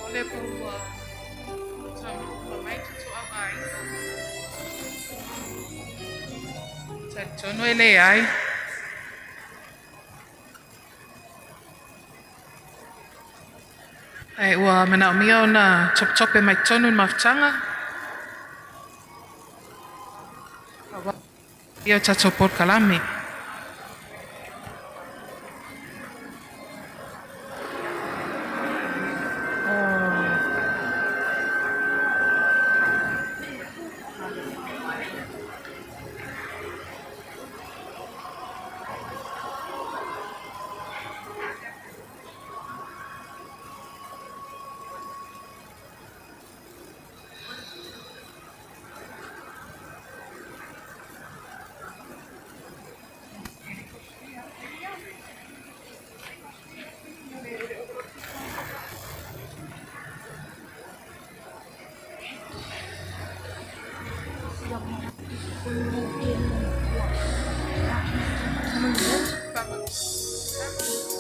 O lea po ua taunuu uma mai tutuau ma aiga. Talitonu e leai. Ae ua manaomia ona topetope mai totonu le mafutaga. Ia o tatou polokalame.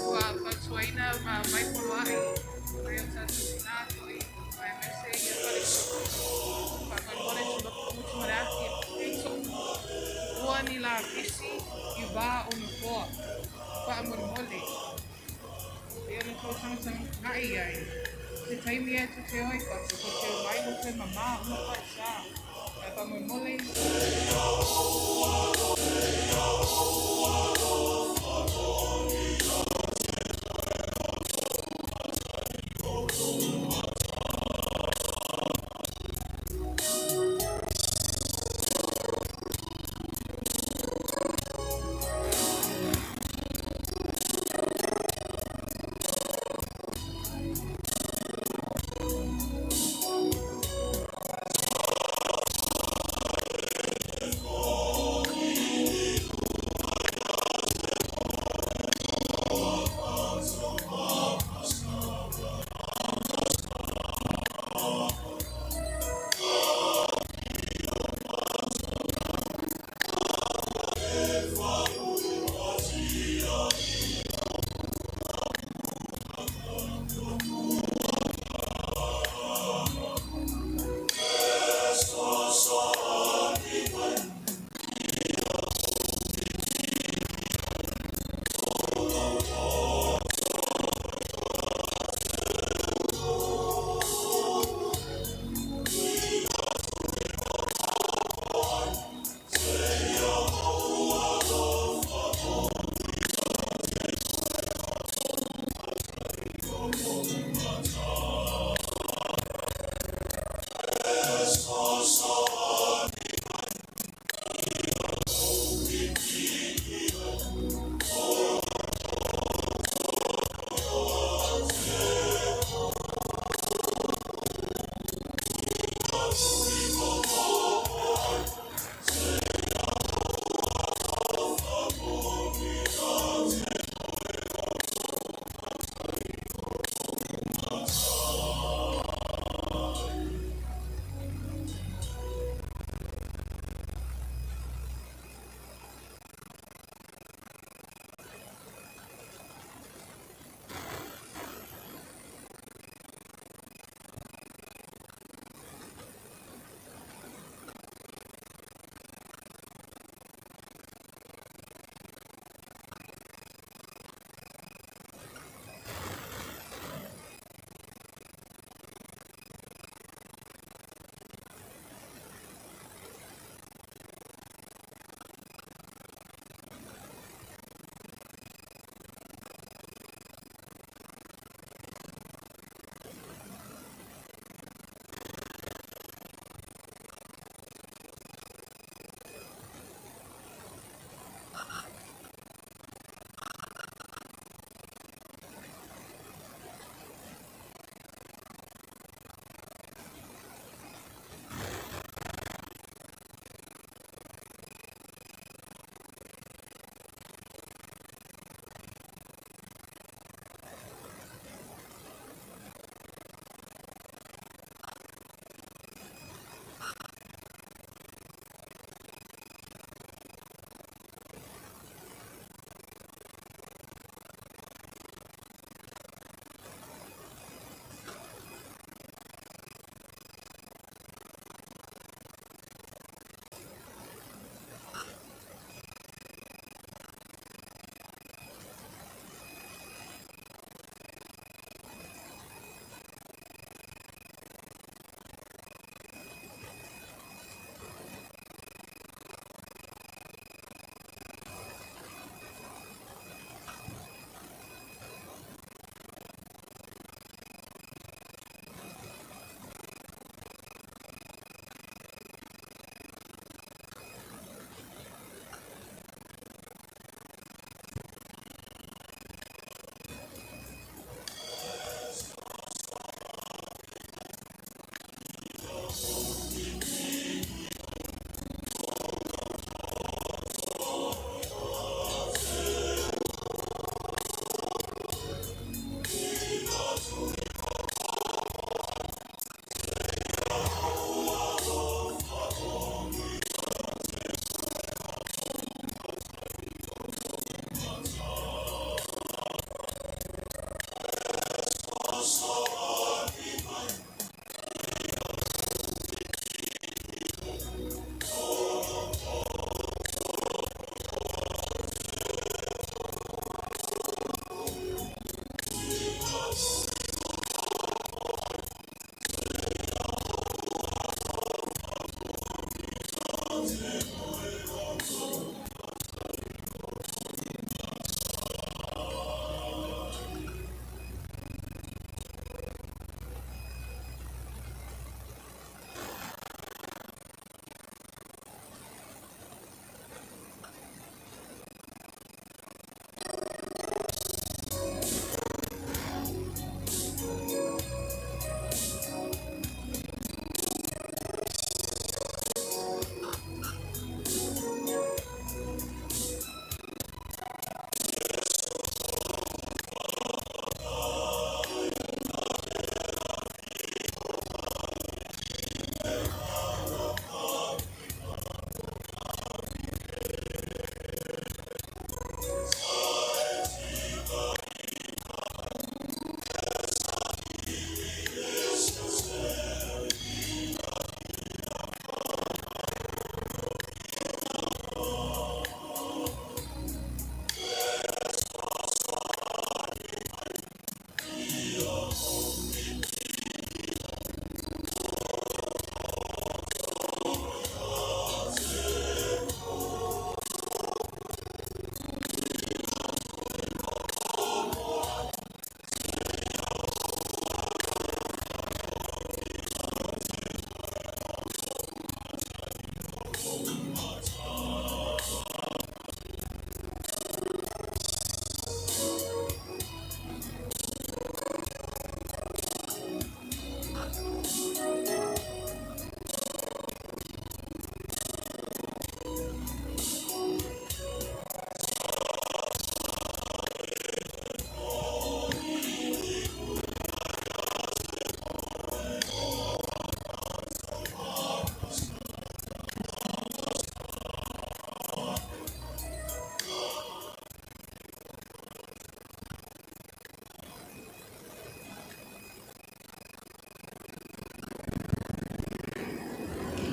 Ua fautuaina ma aumai poloai mai o tatou tinā foi aemaise ia faletua. Faamolemole tuloku mutu ma le afi e pito. Ua ni lapisi i vā o nofoa. Faamolemole. E ono tou tagatagai i ai. Se taimi ea tou te o ai fafo, tou te omai ua toe mamā uma faisa. Ae faamolemole.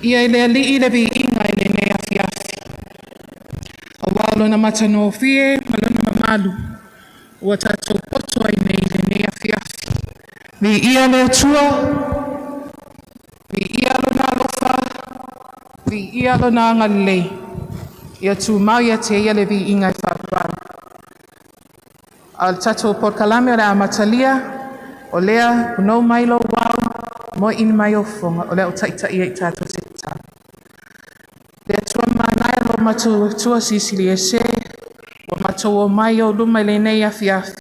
Viia i le Alii le viiga i lenei afiafi. Auā o Lona matagofie ma Lona mamalu ua tatou poto ai nei i lenei afiafi. Viia le Atua, viia Lona alofa, viia Lona agalelei. Ia tumau ia te ia le viiga e faapau. A o le tatou polokalame o le a amatalia, o lea punou mai lou ao, moe'i mai ou fofoga, o le a ou taitaia i tatou te tatalo. Le Atua manaia, lo matou Atua Silisili Ese, ua matou omai i ou luma i lenei afiafi,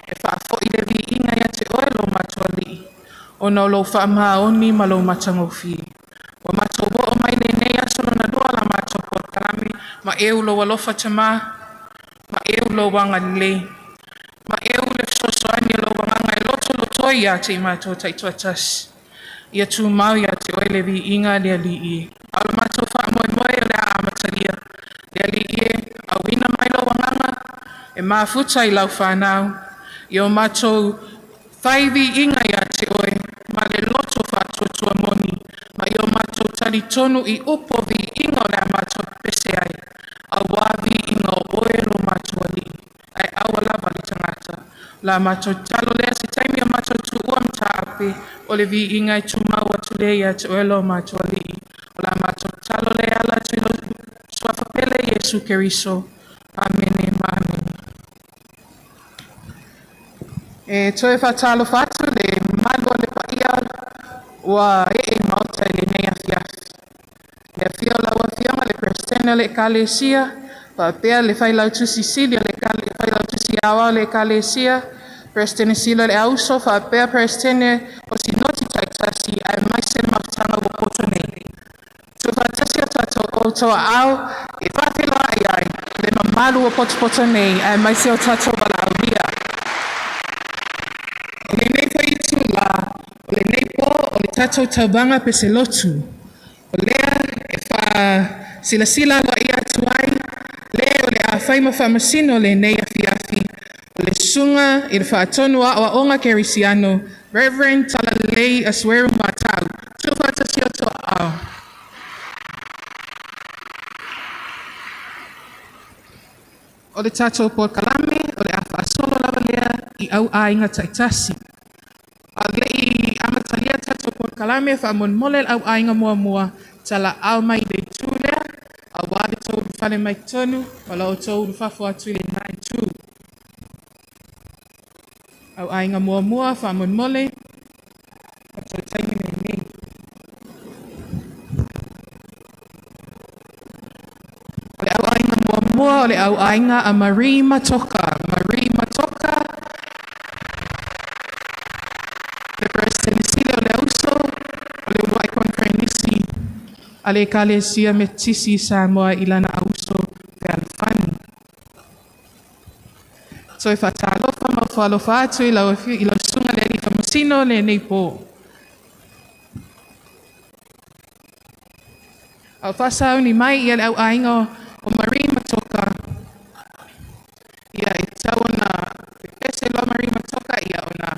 e faafoi le viiga ia te Oe lo matou Alii, ona o lou faamaoni ma lou matagofie. Ua matou oo mai lenei aso lona lua o la matou polokalame, ma eu lou alofa Tama, ma eu lou agalelei, ma eu le fesoasoani o lou agaga e lotolotoi ia te i matou taitoatasi. Ia tumau ia te Oe le viiga le Alii e. A o le matou faamoemoe o le a amatalia, le Alii e, auina mai lou agaga e mafuta i lau fanau, ia o matou fai viiga ia te Oe ma le loto faatuatua moni, ma ia o matou talitonu i upu o viiga o le a matou pepese ai, auā viiga o Oe lo matou Alii, ae aua lava le tagata. O la matou tatalo lea se taimi o matou tuua mataape, o le viiga e tumau atu lea ia te Oe lo matou Alii. O la matou tatalo lea e ala atu i lou Suafa pele Iesu Keriso. Amene ma amene. E toe faatalofa atu le mamalu o le paia ua ee i maota i lenei afiafi. Le afio o lau Afioga i le Peresetene o le Ekalesia, faapea le Failautusi Sili o le Failautusi Aoao o le Ekalesia, Peresetene Sili o le Auuso faapea Peresetene o Sinoti taitasi aemaise le mafutaga ua poto nei. Tuufaatasi o tatou outou aao e faafeiloai ai le mamalu ua potopoto nei aemaise o tatou valaaulia. O lenei foi itulā, o lenei pō o le tatou tauvaga pese lotu. O lea e faasilasila aloaia atu ai le o le a fai ma faamasino o lenei afiafi, o le Susuga i le Faatonu o Aoaoga Kerisiano, Reverend Talalelei Asuelu Matau. Tuufaatasi o outou aao. O le tatou polokalame o le a faasolo lava lea i au aiga taitasi. A o le i amatalia le tatou polokalame, faamolemole le au aiga muamua, talaau mai le itu lea, auā le tou ulufale mai totonu ma lo outou ulufafo atu i lena itu. Au aiga muamua, faamolemole, tatou taimi lenei. O le au aiga muamua o le au aiga a Marie Matoka. Marie Matoka, le Peresetene Sili o le Auuso, o le uluai koneferenisi a le Ekalesia Metotisi i Samoa i lana auuso fealofani. Toe faatalofa ma ofo alofa atu i lau susuga i le Alii Faamasino i lenei pō. A o faasauni mai ia le au aiga o Marie Matoka, ia e tatau ona pepese loa Marie Matoka ia ona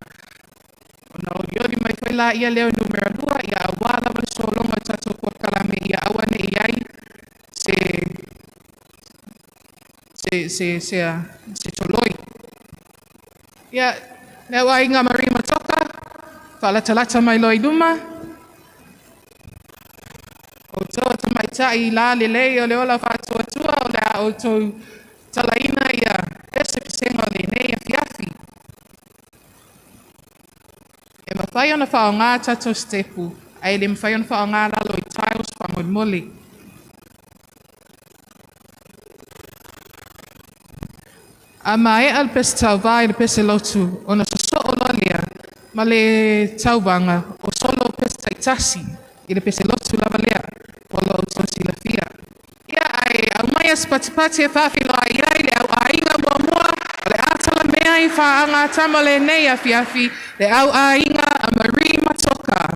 olioli mai foi laia lea o numera 2 ia auā lava le sologa o le tatou polokalame ia aua ne i i ai se toloi. Ia, le au aiga Marie Matoka, faalatalata mai loa i luma. O outou o tamaitai lalelei o le ola faatuatua o le a outou talaina ia pesepesega o lenei afiafi. E mafai ona faaaoga tatou sitepu, ae le mafai ona faaaoga lalo i tiles faamolemole. A maea le pese tauvā i le pese lotu, ona sosoo loa lea ma le tauvaga o solo pese taitasi i le pese lotu lava lea mo lo outou silafia. Ia ae aumaia se patipati e faafeiloai ai le au aiga muamua o le a talamea i faagatama lenei afiafi, le au aiga a Marie Matoka.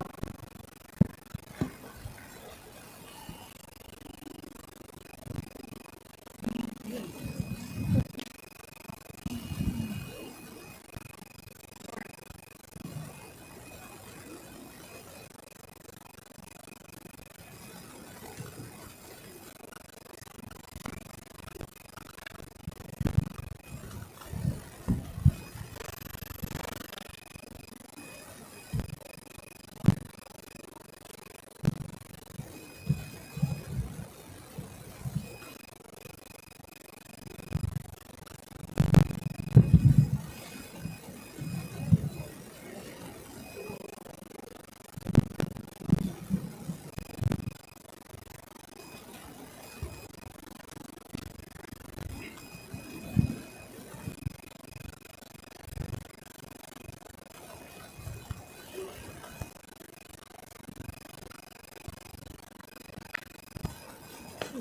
Pe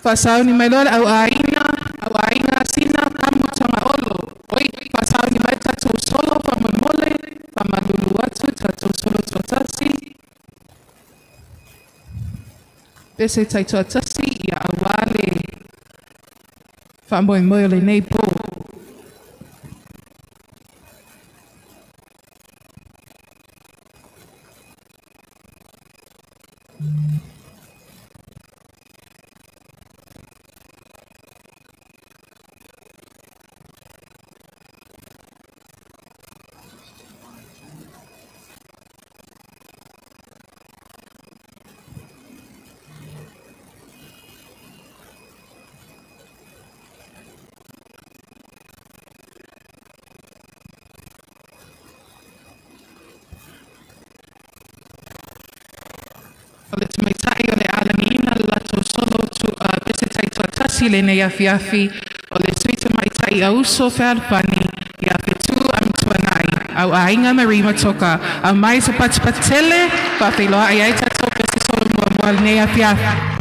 Faasauni mai loa le auaiga, auaiga Sina Pamu Tagaolo. Oi, faasauni mai le tatou solo faamolemole, faamalulu atu tatou solo toatasi. Pese taitoatasi ia auā le faamoemoe o lenei pō. O le tamaitai o le a lagiina le latou solo tu, pese taitoatasi i lenei afiafi, o le Sui Tamaitai Auso Fealofani ia Fetu Amituanai, Auaiga Marie Matoka. Aumai se patipati tele, faafeiloai ai tatou pese solo muamua o lenei afiafi.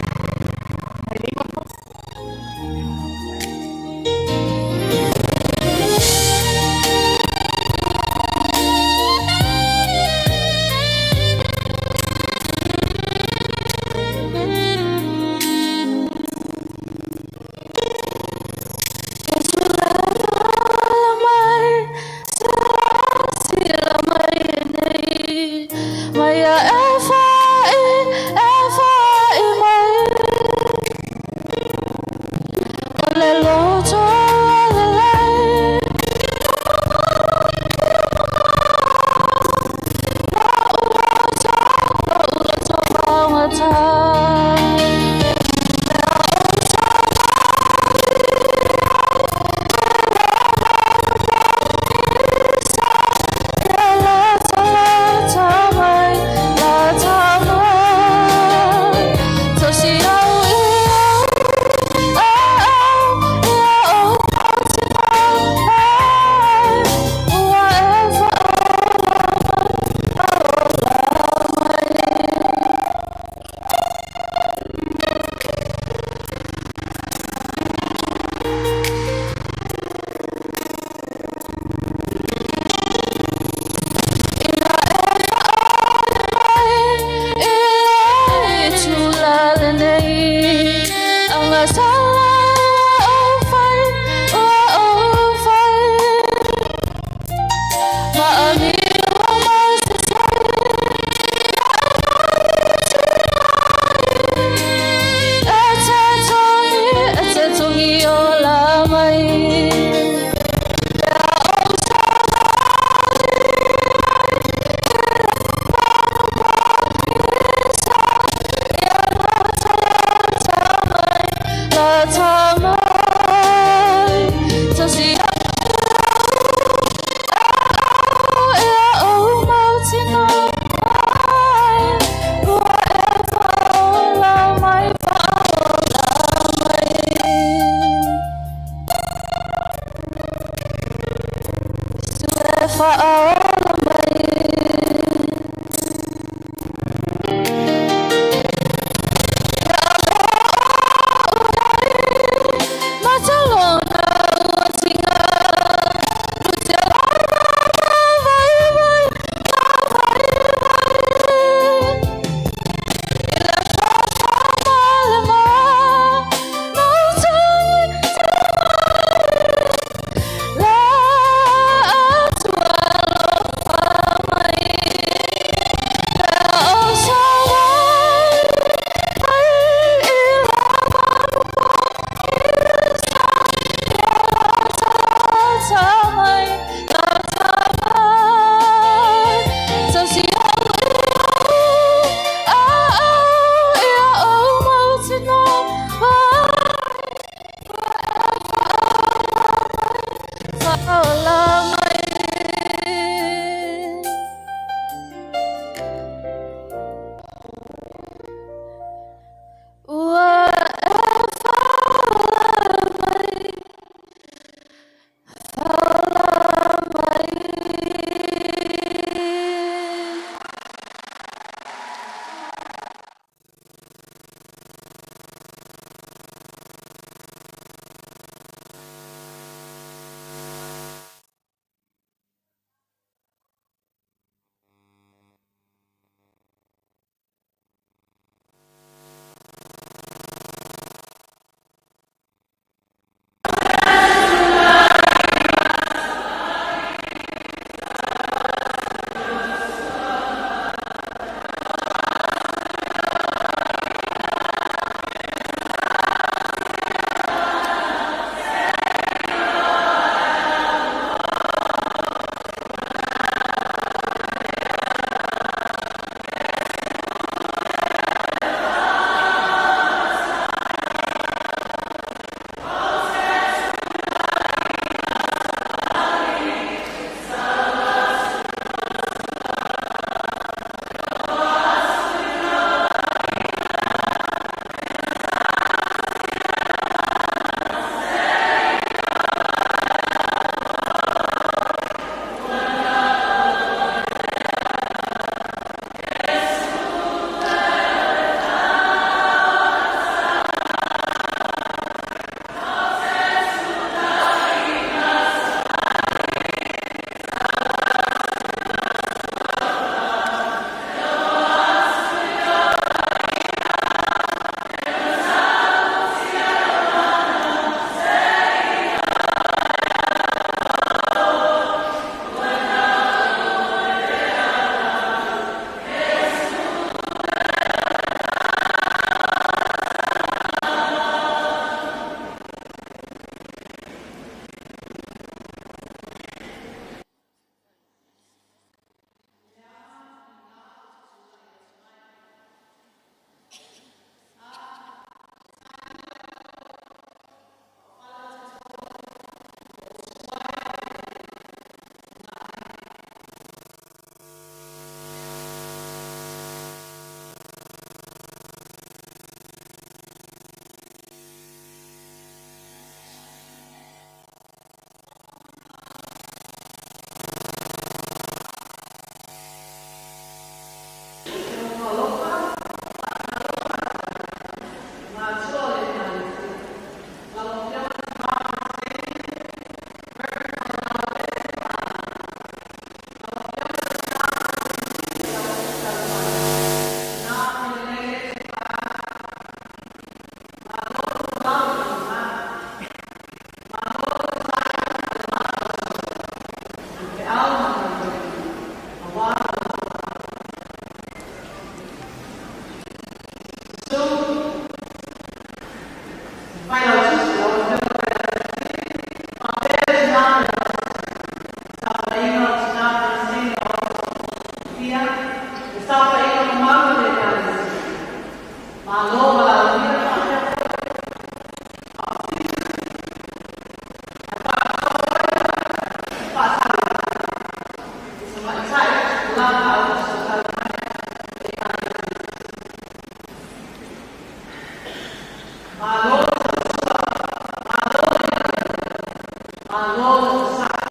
Malo le onosai.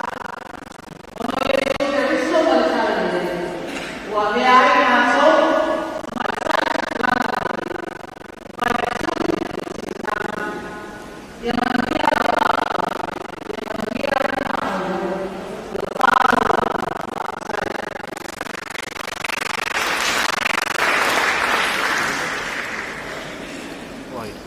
Ona o Iesu Keriso ma le Talalelei, ua avea ai tatou ma tamaitai taulaga lelei e fai ma tui o le Silisagi. Ia manuia lau faafofoga, ia manuia le faamoemoe, lou faaloaloga, faafetai. Right.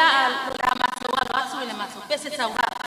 lea o le a matou alo atu i le matou pese tauvaa.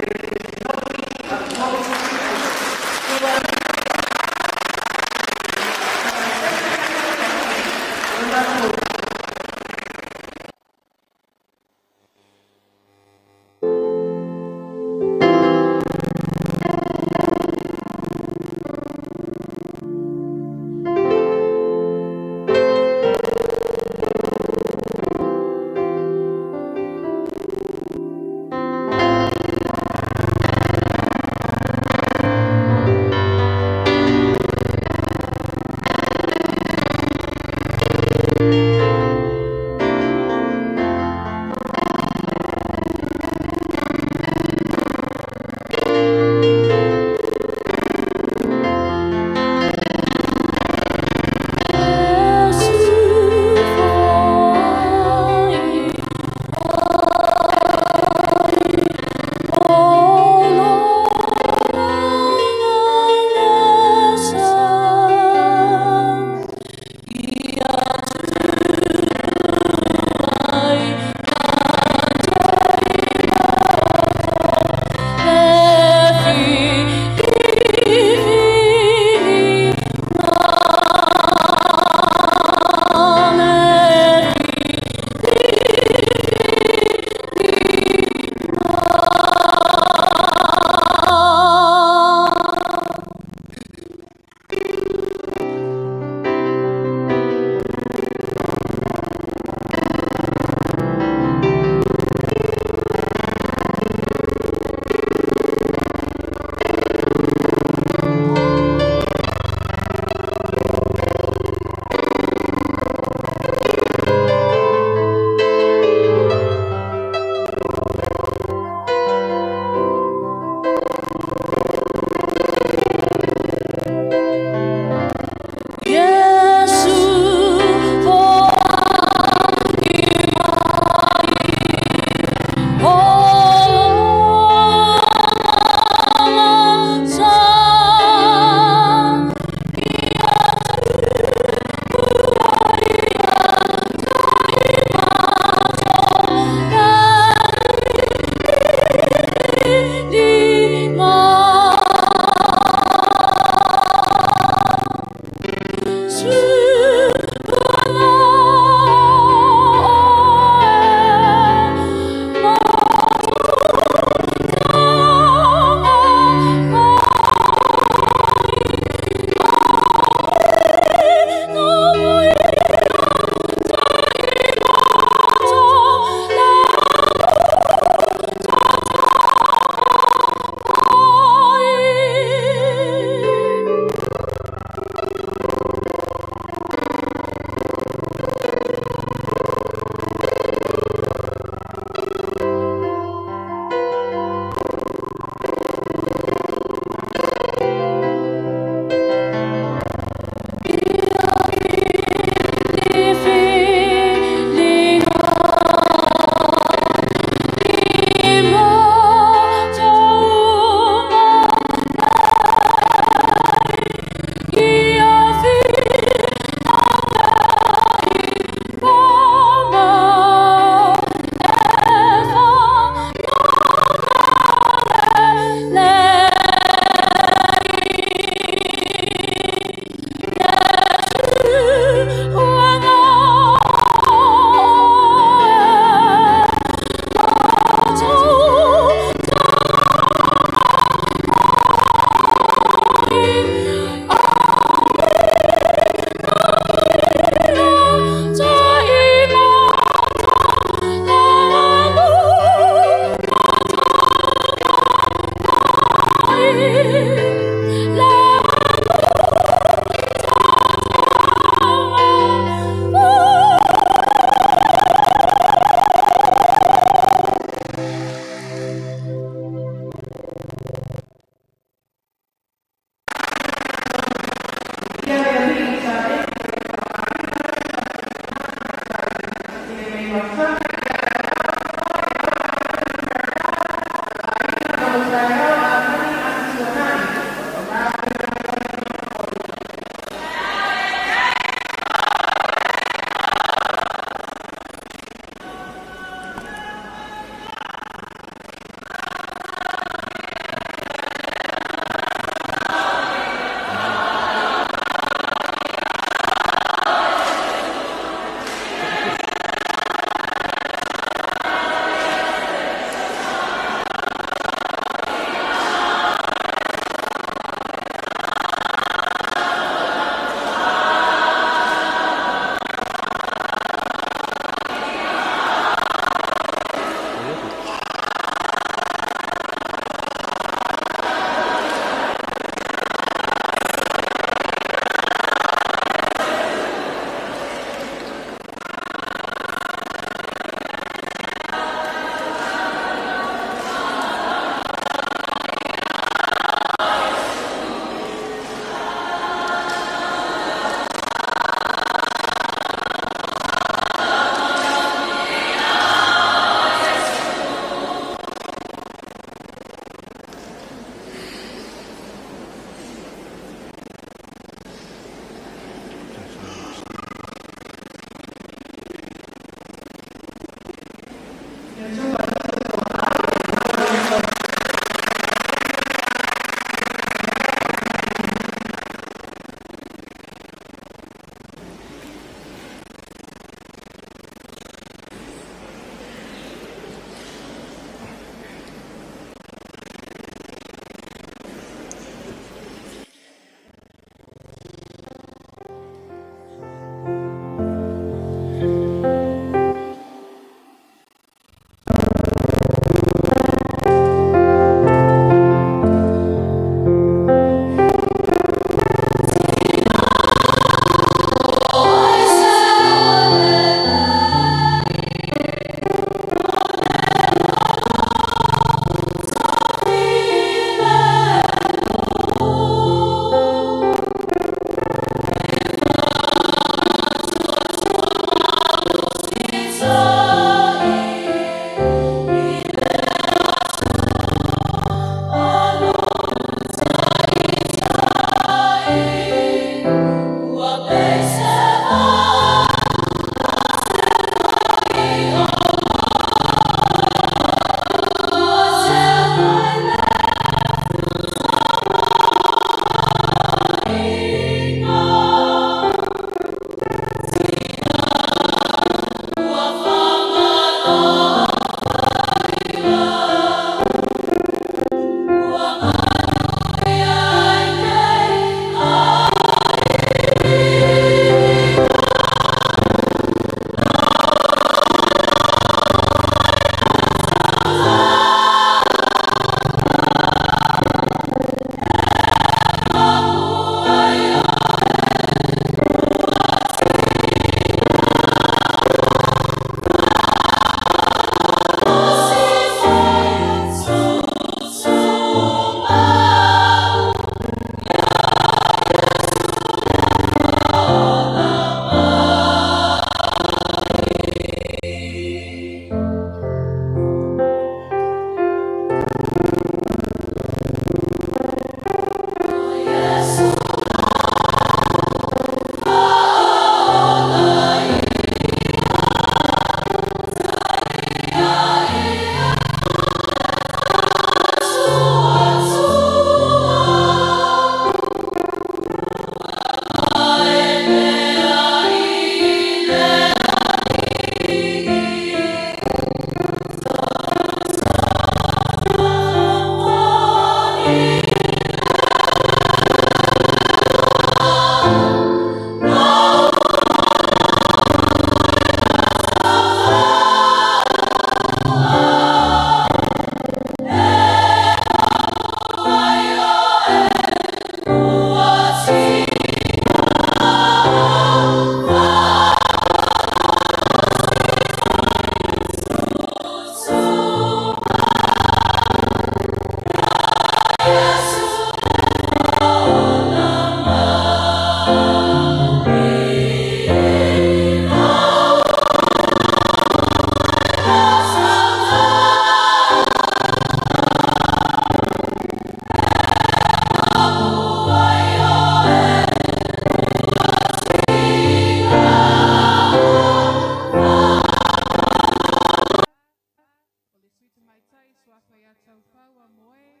Sui Tamaitai, Suafa ia Taufau a Moe,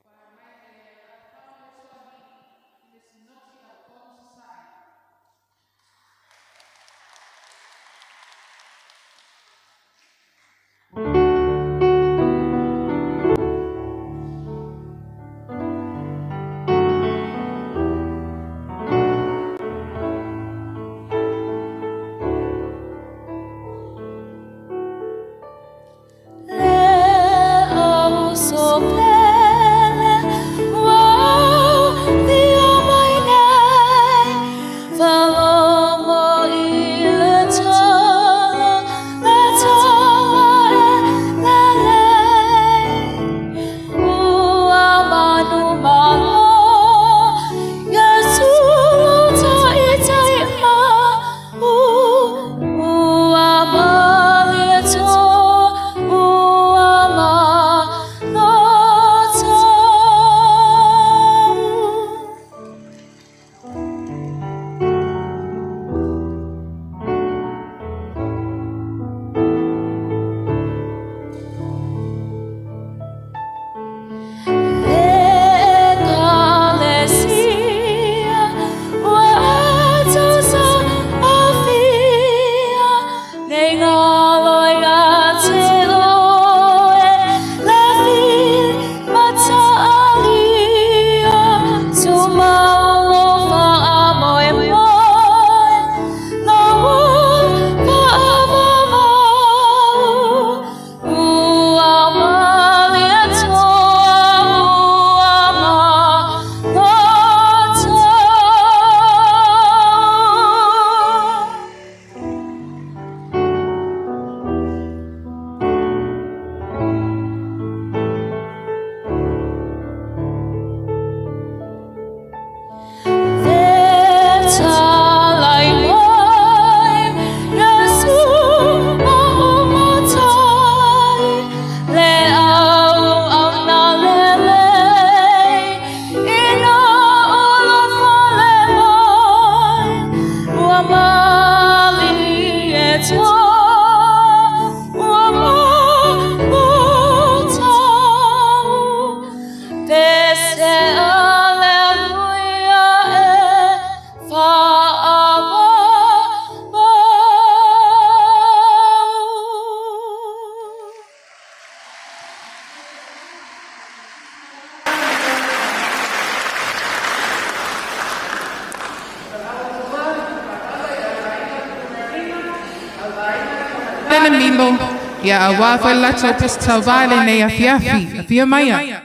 Wharamai le Rafao le Suavi, i le Sinoti a Upolu Sasae. Lena Milo, ia auā foi le latou Pese Tauvā i lenei afiafi. Afio maia.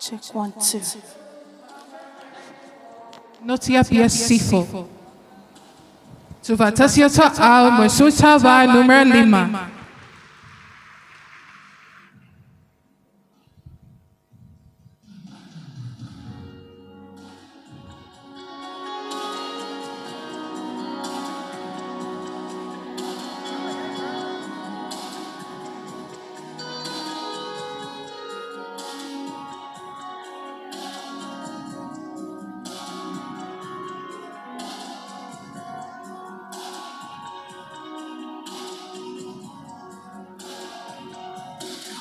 Check one, two. Notia Sifo. Tuvatasio Ta'au Mosuta Va Numero Lima.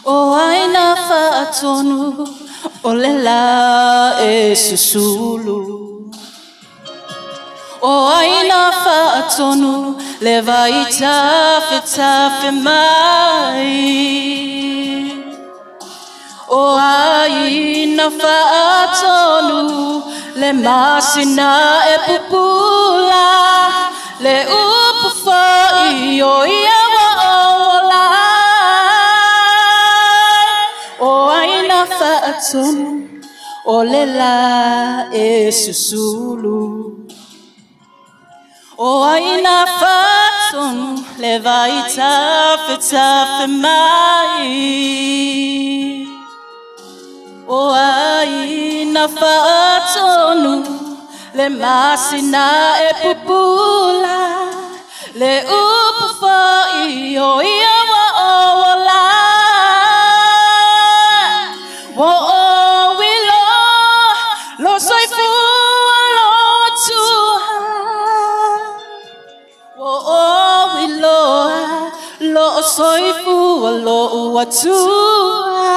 O aina whaatonu o le la e susulu. O aina whaatonu le vai tafe tafe mai. O aina whaatonu le masina e pupula. Le upu fo i o ia wa o la. O aina whaatonu o le la e susulu. O aina whaatonu le vai tafe tafe mai. O aina whaatonu le masina e pupula. Le upu fo i o ia wa o la. Wo o wilo lo soifu lo tuha. Wo o wilo lo soifu lo atua.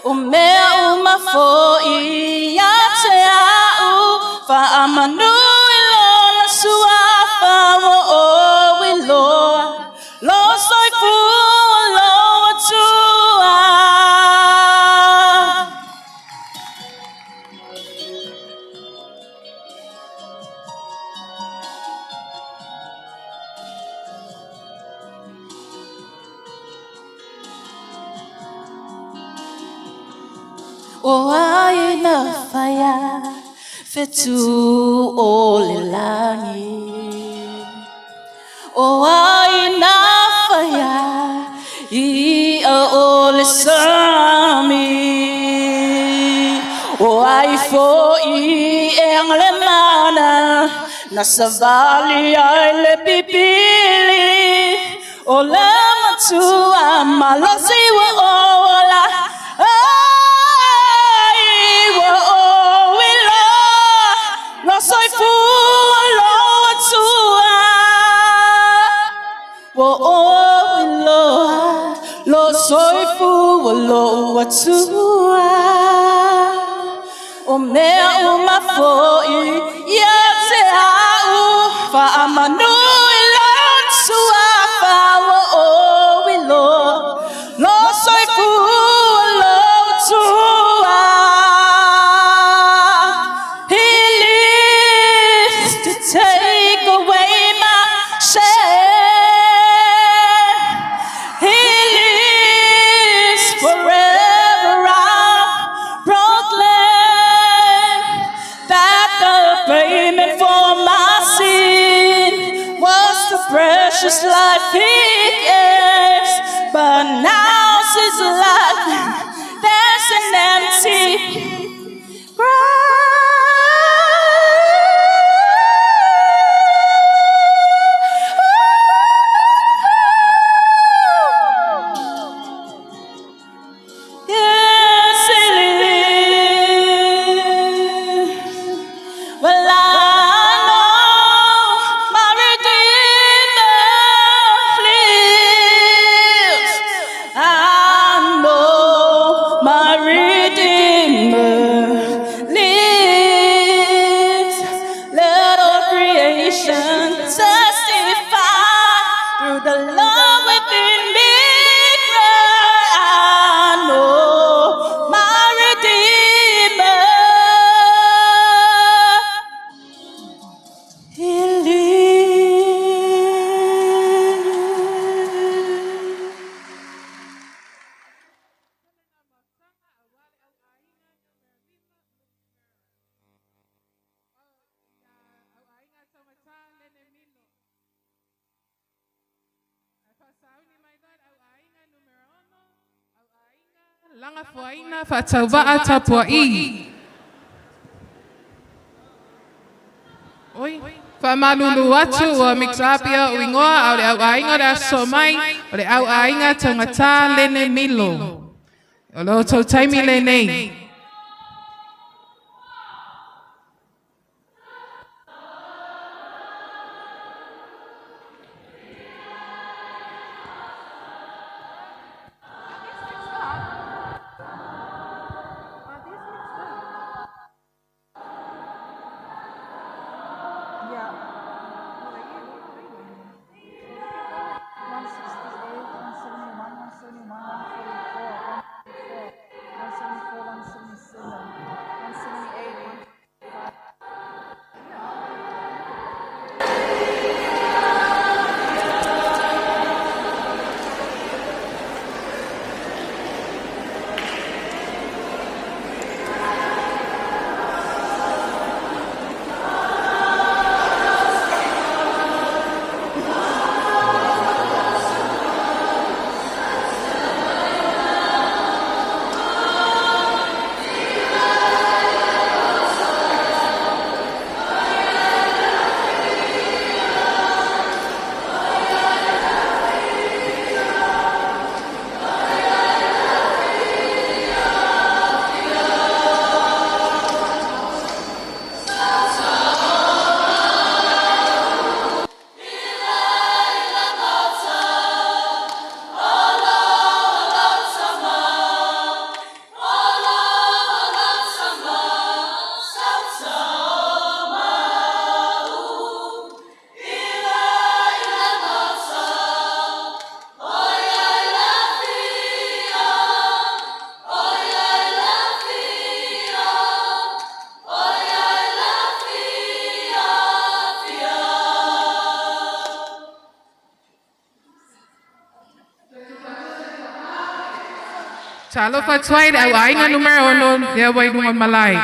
O mea uma foi ia te au Whaamanu i lona suafa Wo o iloa Lo soifu lo atua. O aina whaia whetu o le langi. O aina whaia i a o le sami. O ai fo i e ang le mana na savali ai le pipili. O le matua malosi wa o la. Ai wa o ilo lo soifu lo atua. Wo o ilo lo soifu lo atua. O mea uma foi ia te au Whaamanu i lo suafa Wo o ilo lo soifu lo atua. He lives to take away my shame. He lives forever. I proclaim that the payment for my sin was the precious life he gave. But now she's alive. There's an empty grave. Yes, it is. Well, I know my Redeemer lives. I know my Redeemer Lagafoaina faatauvaa tapuaʻi. Oi, faamalulu atu ua mix up ia o igoa a o le auaiga o le aso mai, o le auaiga taugata lene Milo. O lo outou taimi lenei. Talofa atu ai le auaiga numera 6 lea ua i luga o le malae.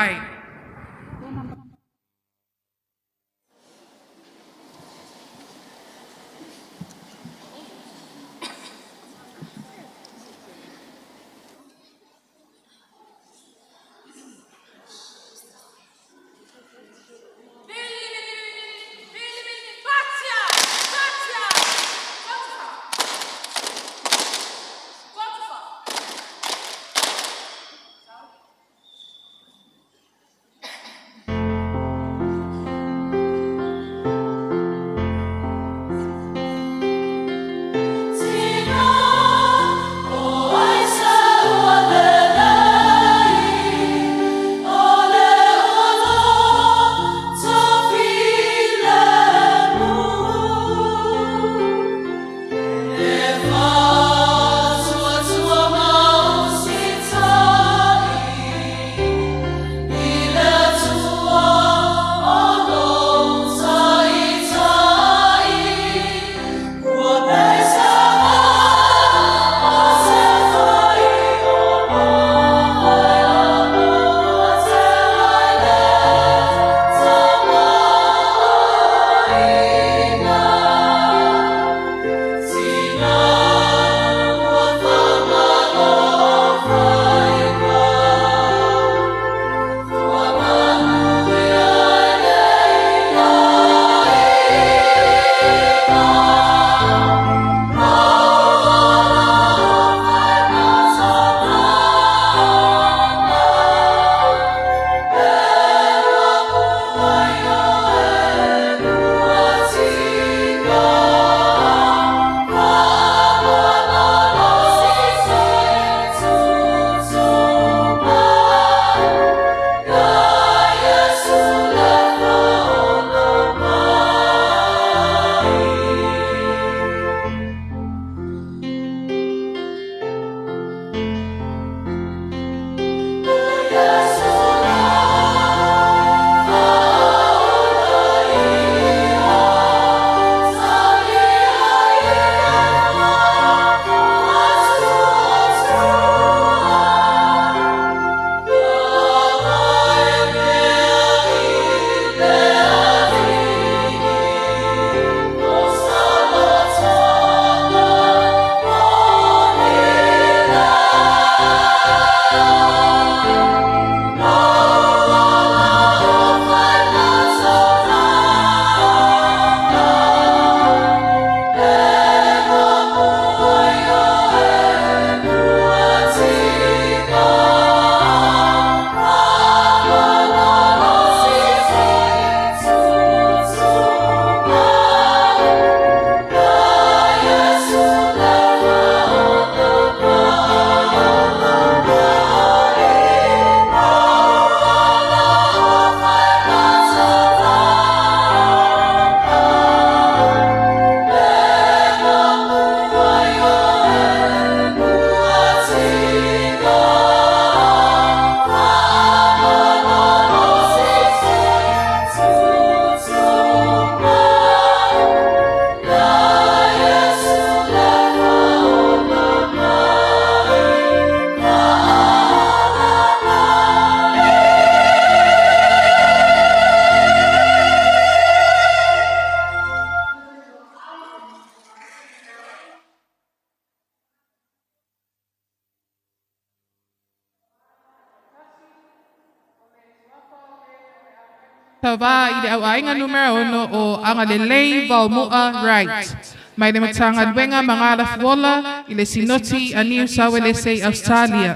Tauva i le Auaiga Numera 6 o Agalelei Vaomo'a Wright, mai le Matagaluega Magalafuola i le Sinoti a Niu Sauelese i Ausetalia.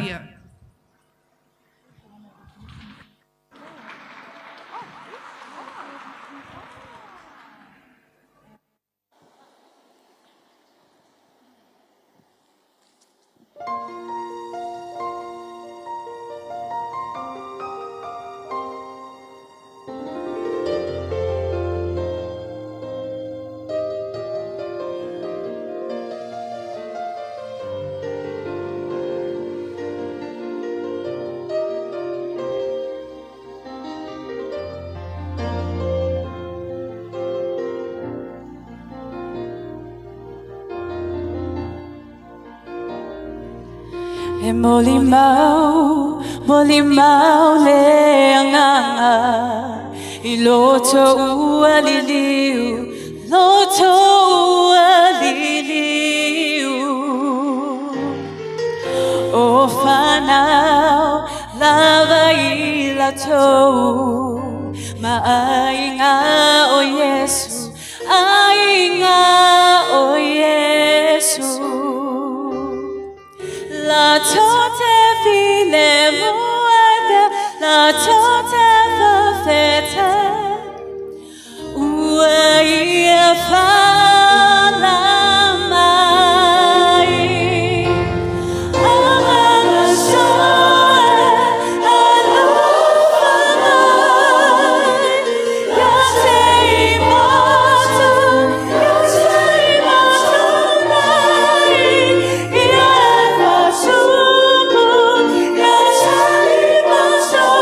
E molimau, molimau le agaga i loto ua liliu, loto ua liliu. O whanau lava i latou, ma aiga o Iesu, aiga o Iesu. Latou te filemu ai pea, latou te fa'afetai, ua ia fa'aala mai. Agaga soa alofa mai, ia te i matou, ia te i matou nei, ia fa'atupu, ia te i matou,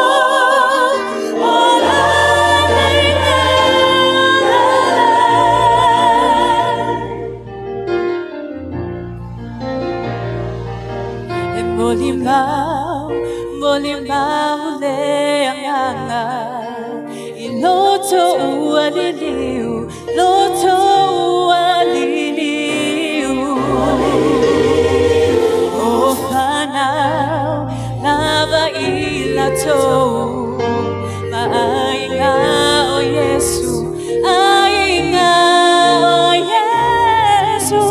o la nei mea E molimau, molimau le agaga i loto ua liliu, loto ua liliu. O whanau lava i latou, ma aiga o Iesu, aiga o Iesu.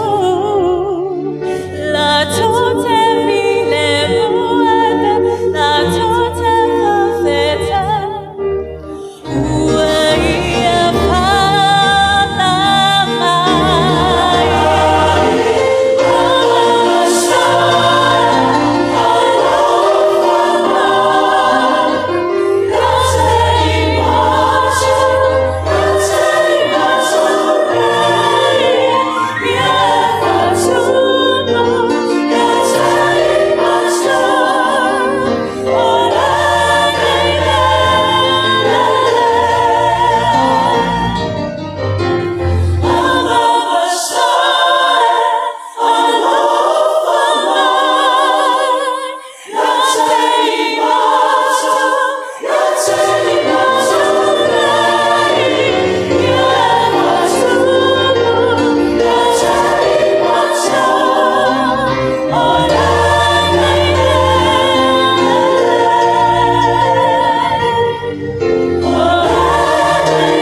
Latou te filemu ai pea, latou te fa'afetai, ua ia fa'aala mai. Agaga soa alofa mai, ia te i matou, ia te i matou nei, ia fa'atupu, ia te i matou, o la nei mea Agaga soa alofa mai, ia te i matou, ia te i matou nei, ia fa'atupu, ia te i matou, o la nei mea O la nei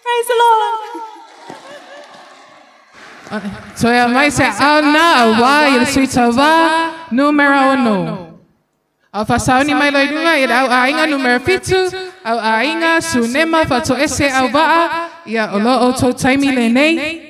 Praise the Lord. Toe aumai se aao lena auā i le Sui Tauva Numera 6. A o fa'asauni mai loa i luga i le Auaiga Numera 7, Auaiga Sunema Fa'ato'ese Auva'a, ia o lo outou taimi lenei.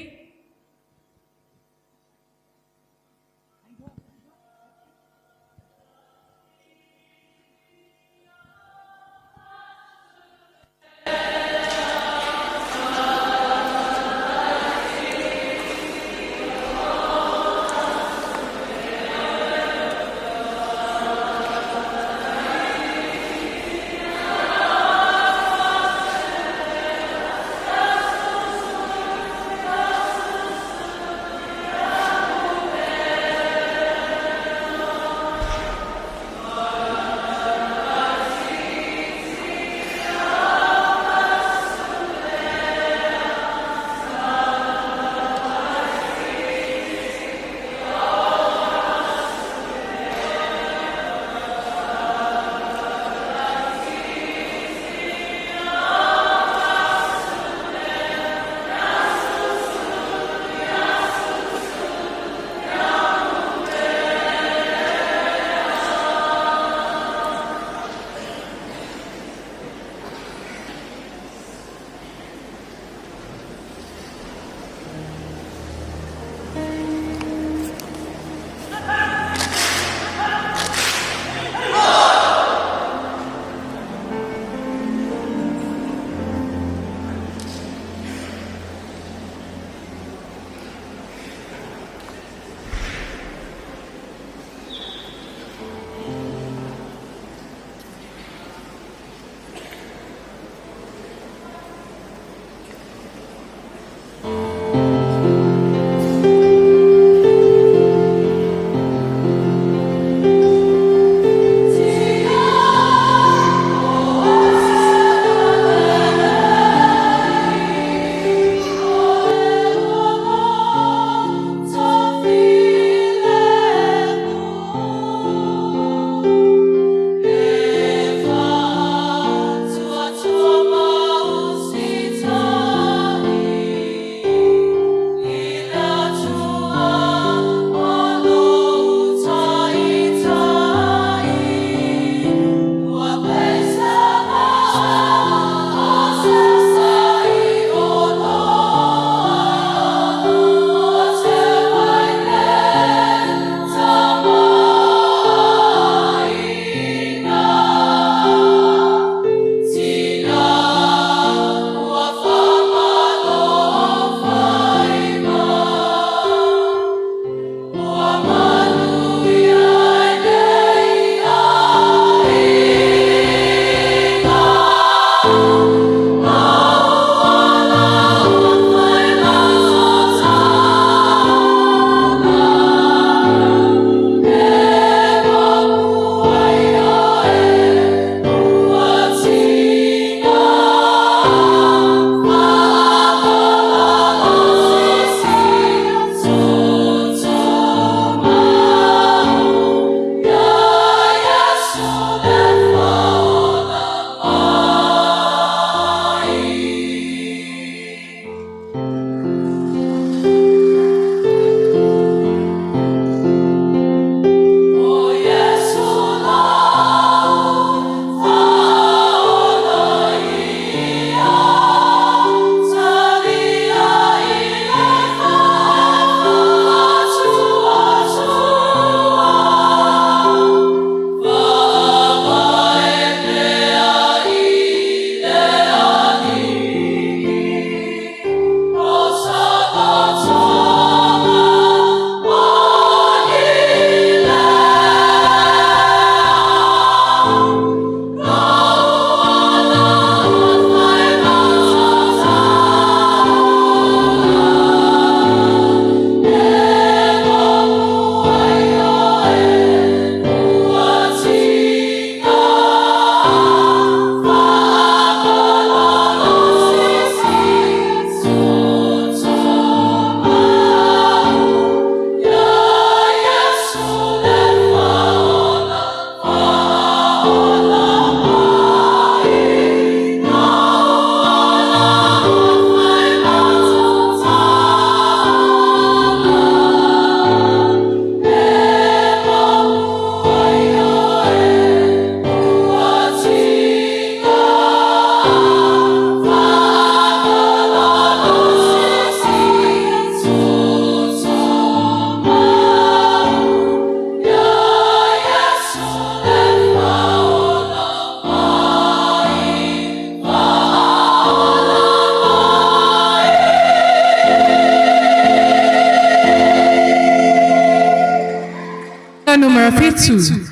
numera 7.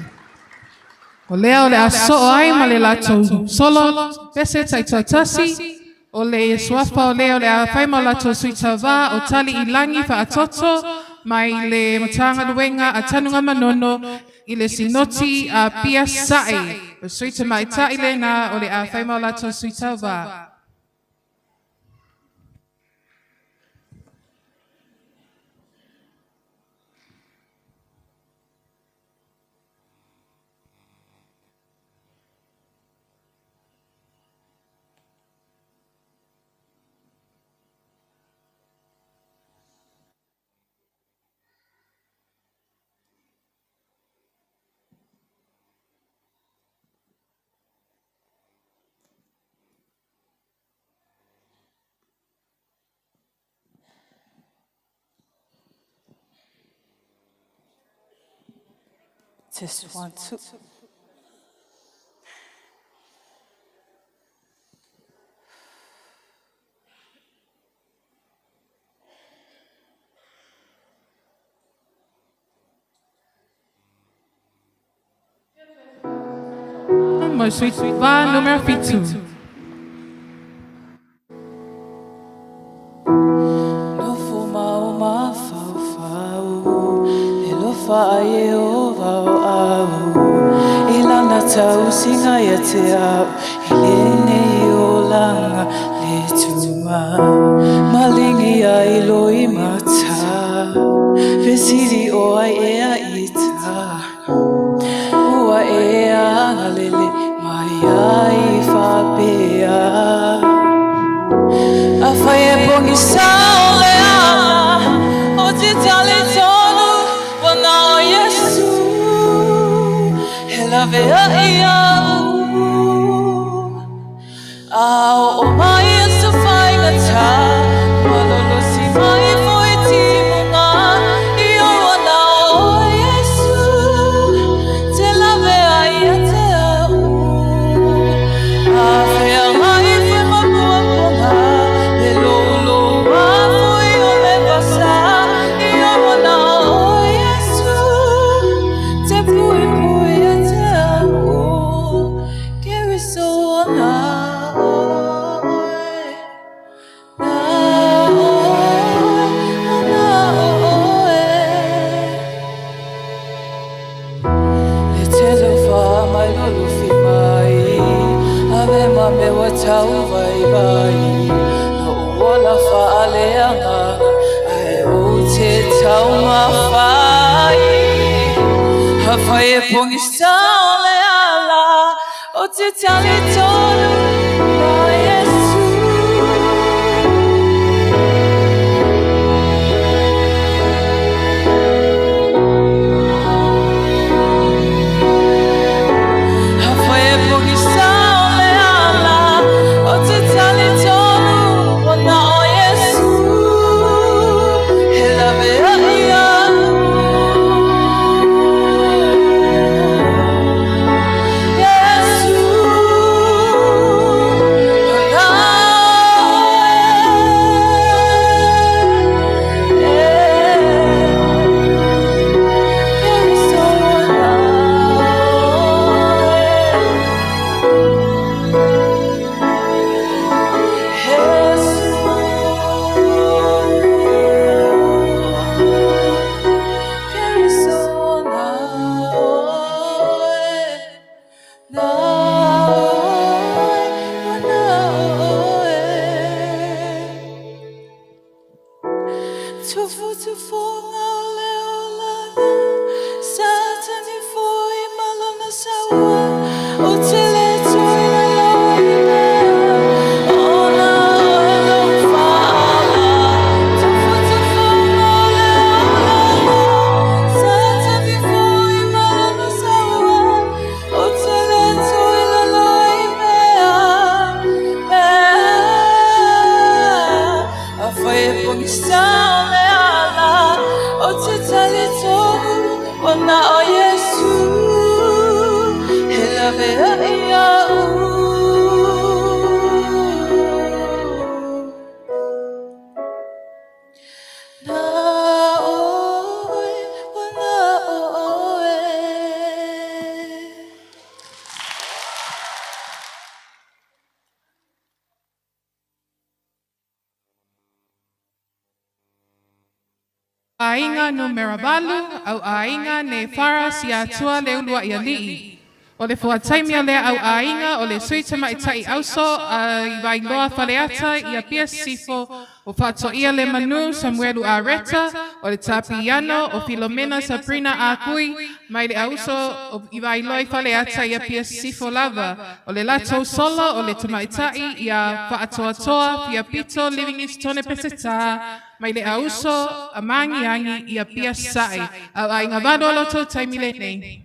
O lea o le a soo ai ma le latou solo pese taitoatasi, o le suafa o lea o le a fai ma o latou sui tauvā o Tali i Lagi Faatoto mai le Matagaluega a Tanugamanono i le Sinoti a Apia Sa'i. O sui tamaitai lena o le a fai ma o latou sui tauvā. Test 1, 2. Mo le sui tauvā numera 7. Nofo ma o mafaufau, le lofa a Ieova o au, i lana tausiga ia te au, i lenei olaga le tumau. Malingi ai loimata, fesili o ai ea i ta, ua e agalelei mai ai faapea. Afai e pogisa o le ala, ou te talitonu ua na o Iesu, e laveai au. A oo mai aso faigata, ua lolosi mai foi timuga, i ou ana o Iesu, te laveai ia te au. A feagai foi ma puapuaga, le louloua foi o le vasa, i ou ana o Iesu, te puipui ia te au. Keriso na oe, na oe, na oe. Le tele fa mai lolofi mai, ave ma mea ua tau vaivai. Na ou ola faaleagaga, ae ou te taumafai. Afai e pogisa o le ala, ou te talitonu na Iesu. Afai e pogisa o le ala, ou te talitonu ua na o Iesu, e laveai au. Iesu, na oe. Keriso na oe. Tufutufuga o le olaga, sa tagi foi ma lona saua, ou te le toe lalo i mea, ona oe lou faaala. Tufutufuga o le olaga, sa tagi foi ma lona saua, ou te le toe lalo i mea, mea. Afai e pogisa o le ala, ou te talitonu ua na o Iesu, e Aiga numera 8, au aiga Nefara Siatua le uluai alii. O le fuataimi o lea au aiga o le sui tamaitai auso a i Vailoa Faleata i Apia Sisifo o Faatoia le Manu Samuelu Areta, o le tapiano o Filomena Sabrina Akui mai le auso o i Vailoa i Faleata i Apia Sisifo lava. O le latou solo o le tamaitai ia Faatoatoa Fiapito Livingstone Peseta mai le auso a Magiagi i Apia Sae. Au aiga 8 o lo outou taimi lenei.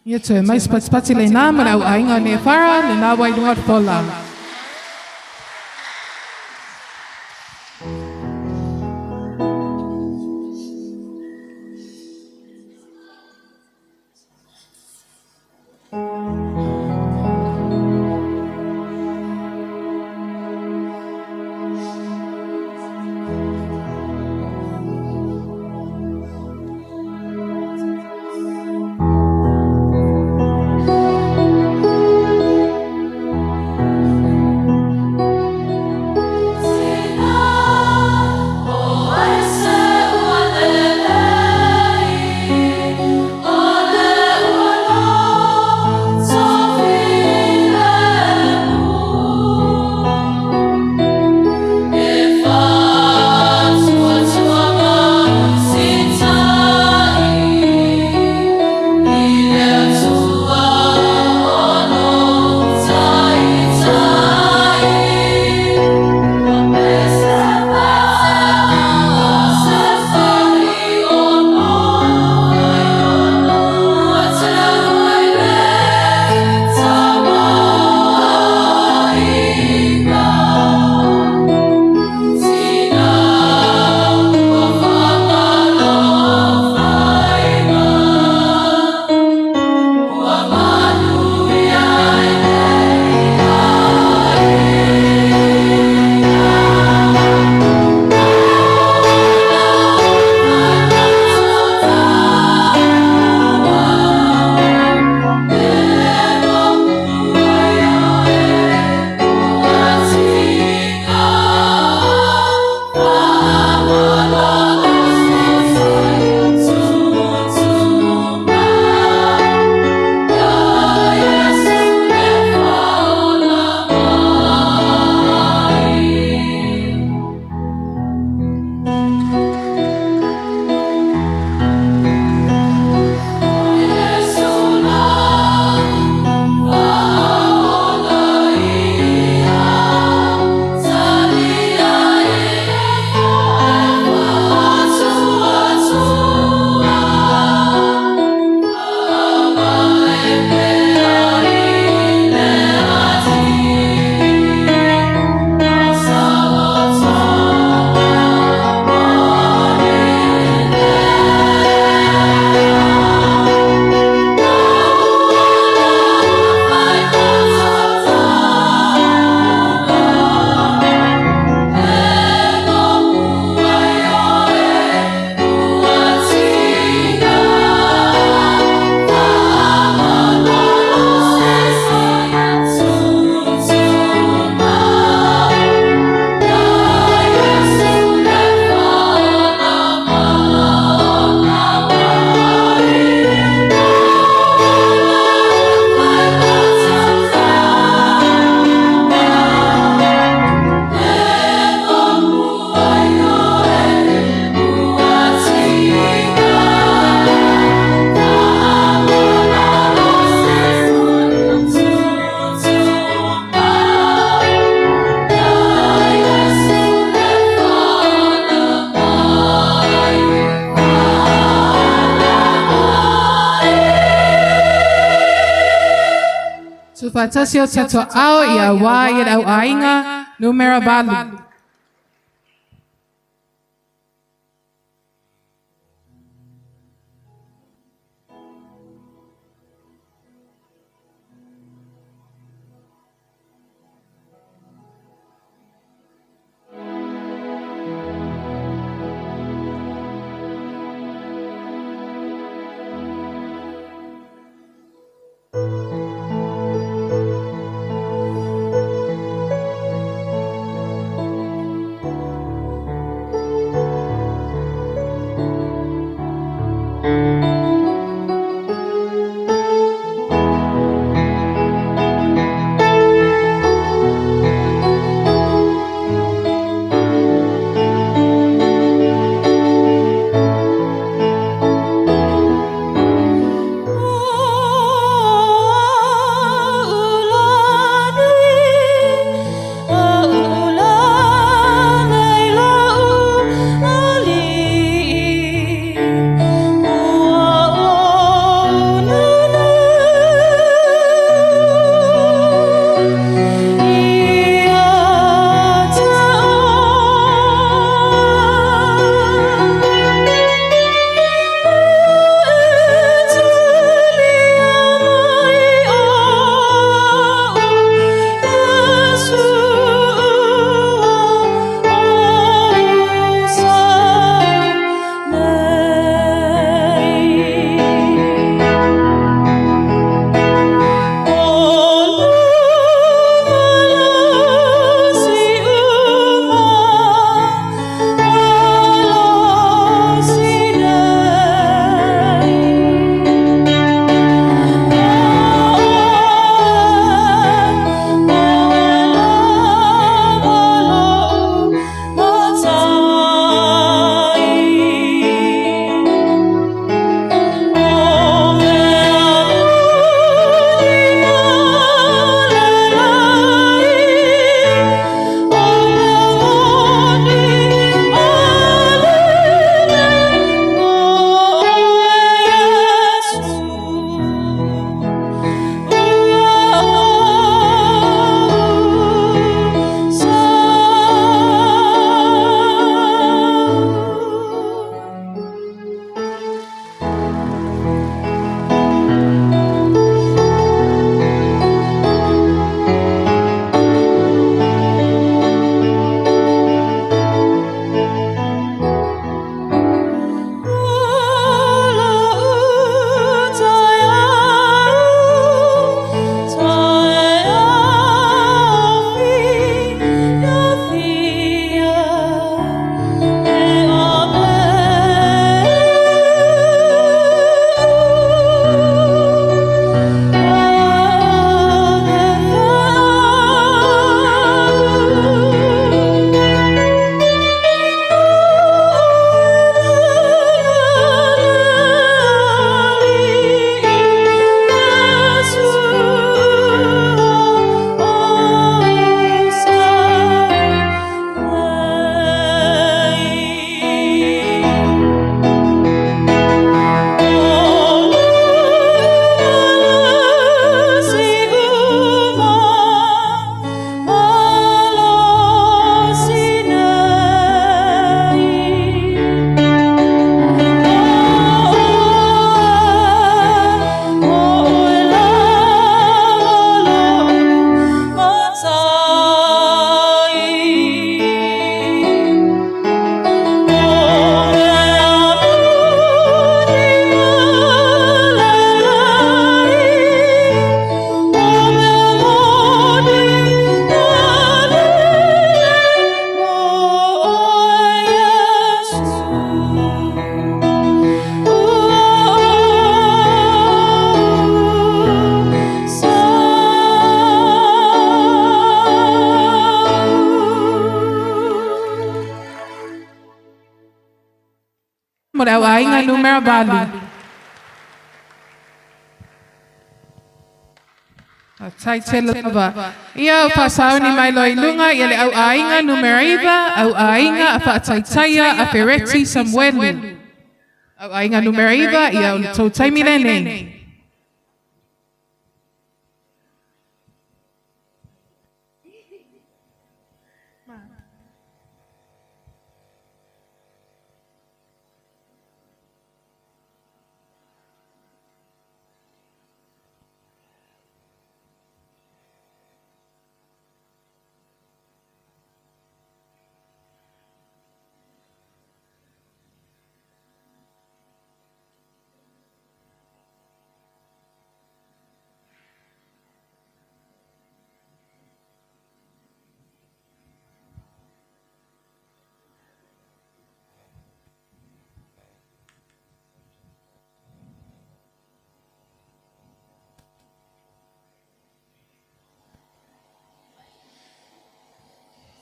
Ia toe mai sipatipati le nā ma le au aiga o Nefara le nā wai lunga o le fola. faatasi o tatou aao ia auā i le au aiga numera 8. Mo le au aiga numera 8. Tai tele lava. Ia o faasauni mai loa i luga ia le au aiga numera 9, au aiga a faataitaia a Fereti Samuelu. Au aiga numera 9, ia o le tou taimi lenei.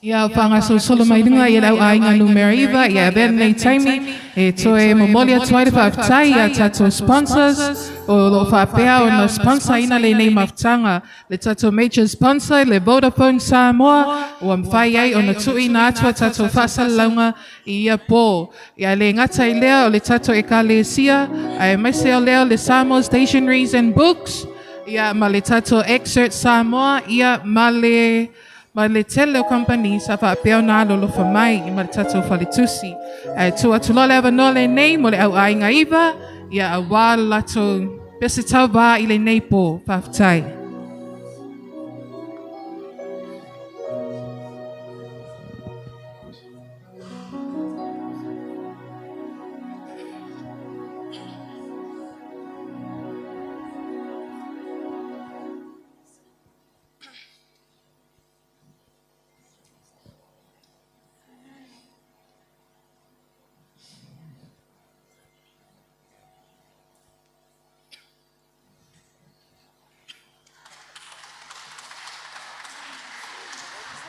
Ia faagasosolo mai luga i le au aiga numera 9, ia avea lenei taimi e toe momoli atu ai le faafetai i a tatou sponsors o loo faapea ona sponsor ina lenei mafutaga. Le tatou major sponsor, le Vodafone Samoa, ua mafai ai ona tuuina atu a tatou faasalalauga i ia pō. Ia le gata i lea o le tatou ekalesia, aemaise o lea o le Samoa Stationaries and Books, ia ma le tatou Exert Samoa, ia ma le tele o company sa faapea ona alolofa mai ma le tatou faletusi. Ae tuu atu loa le avanoa lenei mo le au aiga 9, ia auā le latou pese tauvā i lenei pō. Faafetai.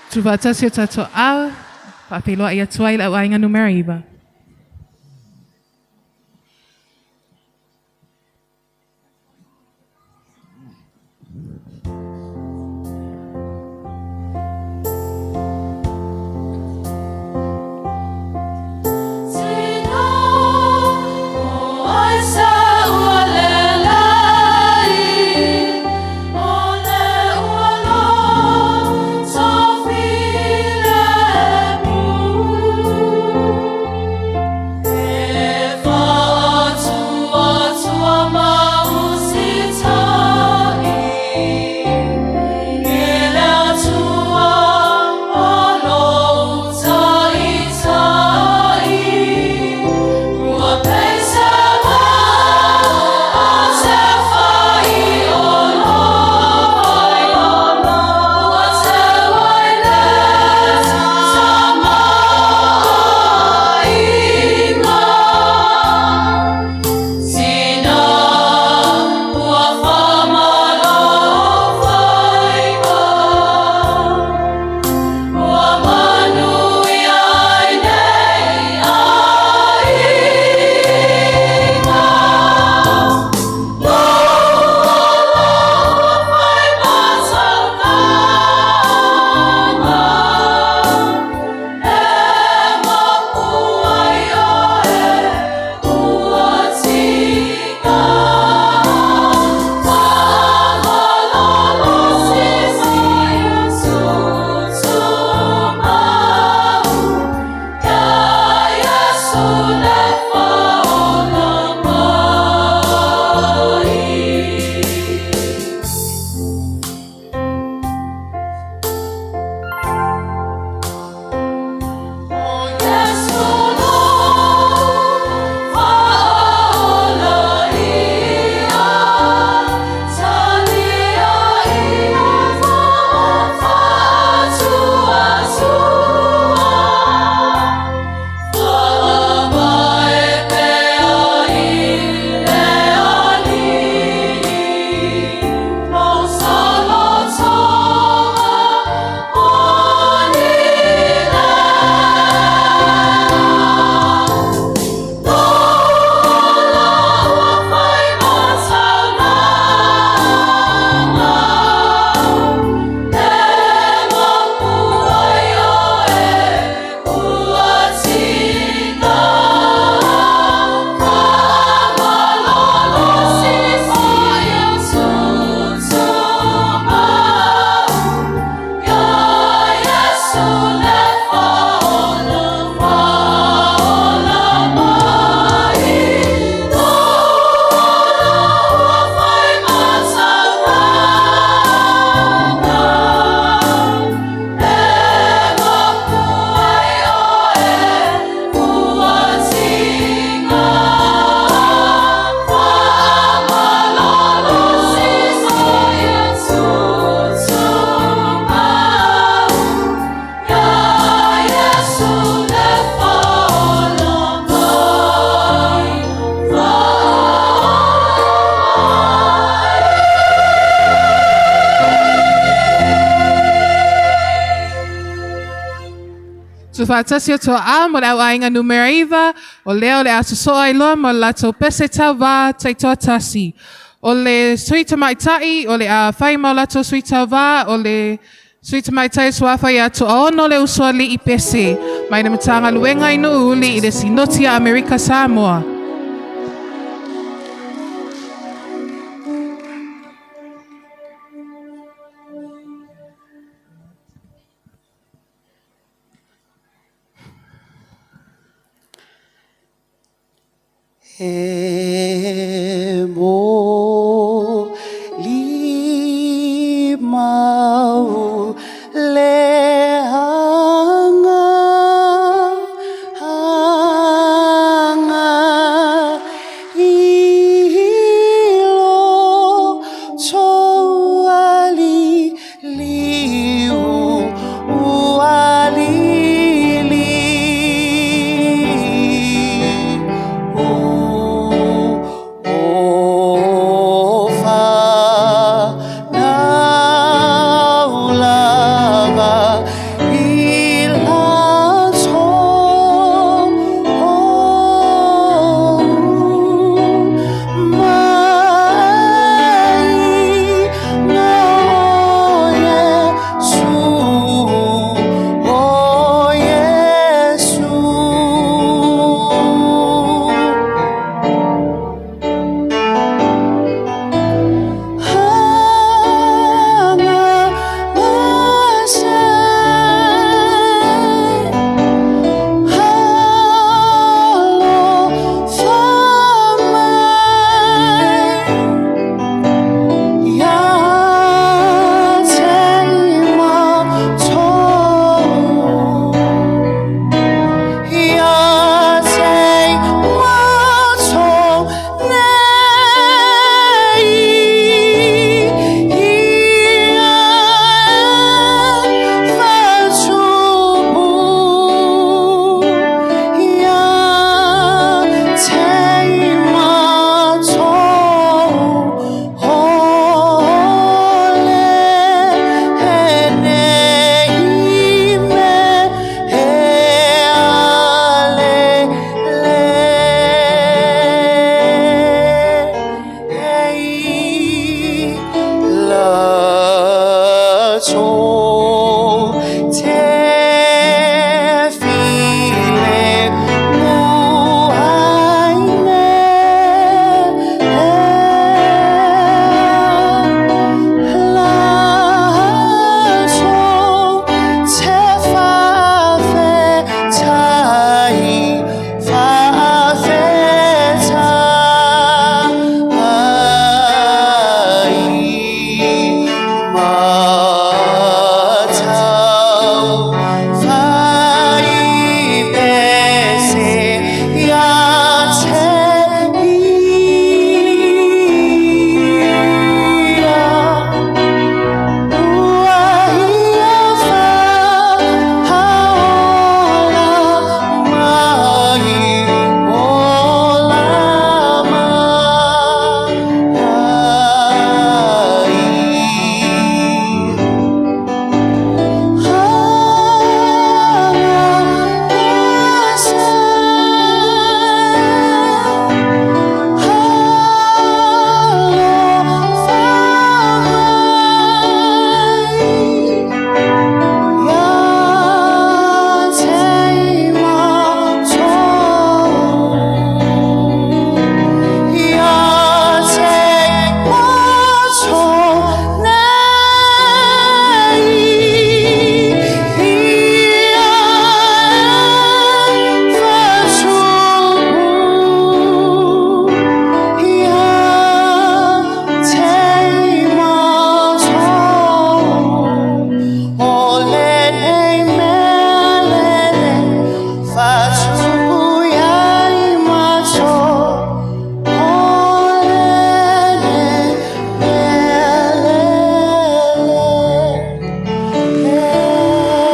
Tuufaatasi o tatou aao, faafeiloai atu ai le au aiga numera 9. Tuufaatasi o Tuaau ma le Au Aiga Numera 9, o lea o le a sosoo ai loa ma le latou pese tauvā taitoatasi. O le sui tamaitai o le a fai ma o latou sui tauvā, o le sui tamaitai suafa ia Toaono le Usoalii Pese, mai le Matagaluega i Nuuuli i le Sinoti a Amerika Samoa. E moli mau le aga aga i lo tou aliliu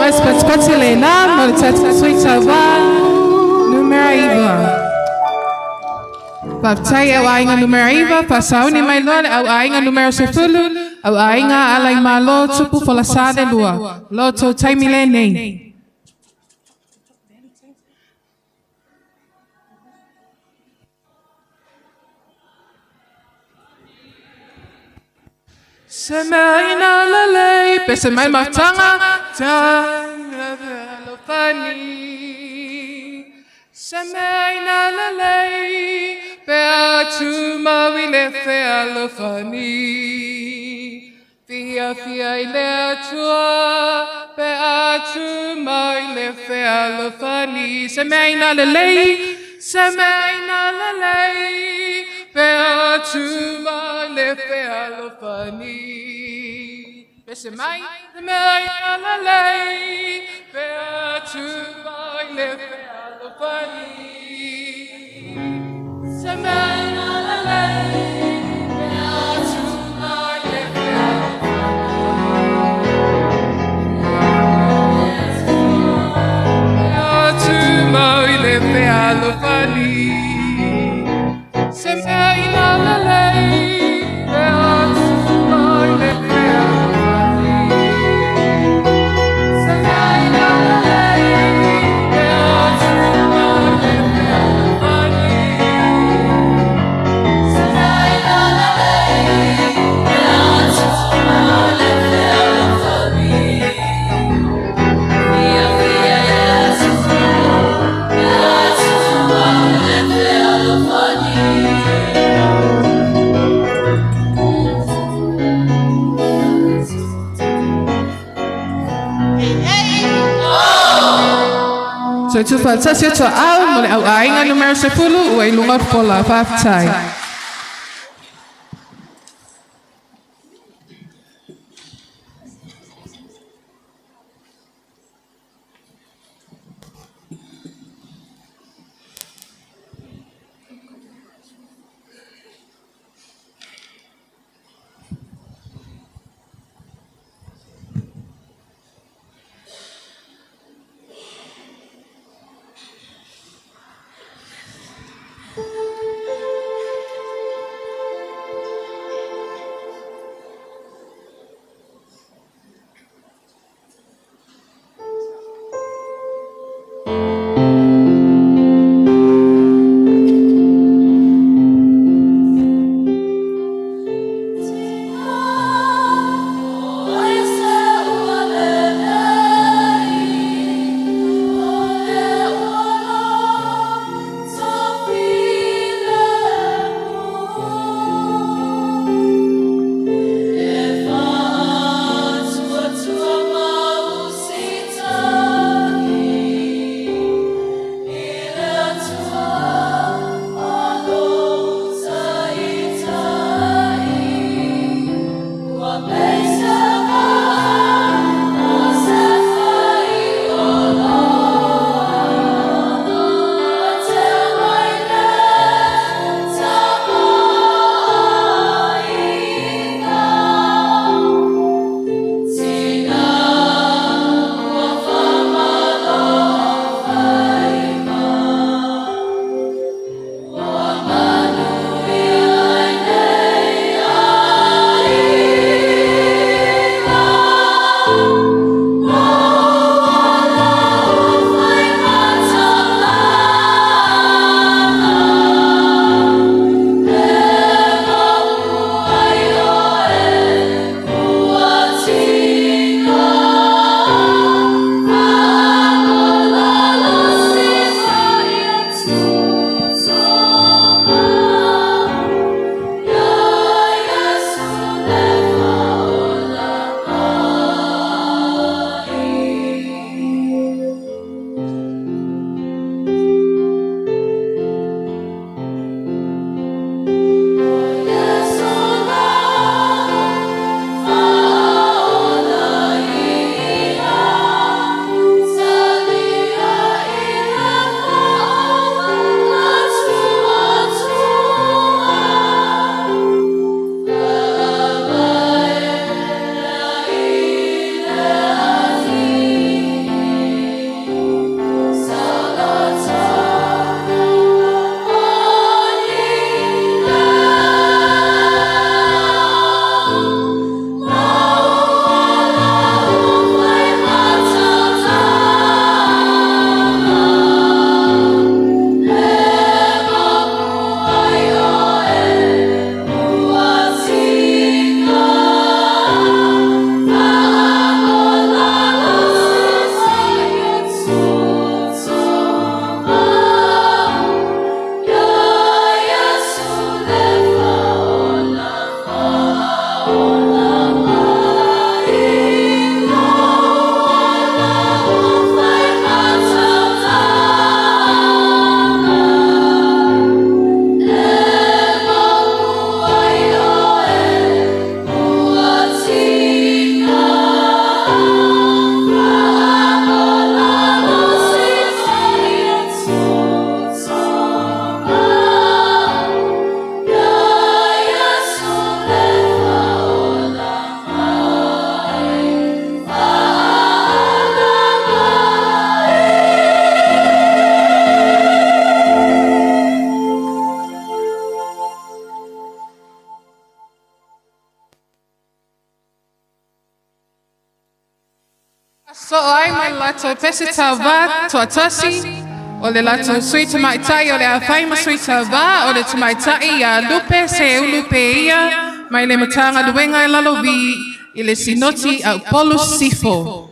Mas patipati le la ma le tatou sui tauvā numera 9. Faafetai au aiga numera 9, faasauni mai loa le au aiga numera 10, au aiga Alaimalo Tupu Folasa le lua. Lo tou taimi lenei. Se mea ina lelei pe se mai mafutaga fealofani. Se mea ina lelei pe a tumau i le fealofani. Fiafia i le Atua pe a tumau i le fealofani. Se mea ina lelei, se mea ina lelei pe a tumau i le fealofani. Pe se mai, se mea ina lelei pe a tumau i le fealofani. Se mea ina lelei pe a tumau i le fealofani. Tumau i le fealofani. Se mea ina lelei pe a tumau i le fealofani. Se mea ina lelei pe a tumau i le fealofani. Se mea ina lelei pe a tumau i le fealofani. Fiafia i le Atua pe a tumau i le fealofani. So tuufaatasi Tuaau ma le Au Aiga Numera 10 ua i luga o le fola. Faafetai. latou pese tauvā toatasi, o le latou sui tamaitai o le a fai ma sui tauvā, o le tamaitai ia Lupe Seulu Peia, mai le Matagaluega e Lalovi i le Sinoti a Upolu Sisifo.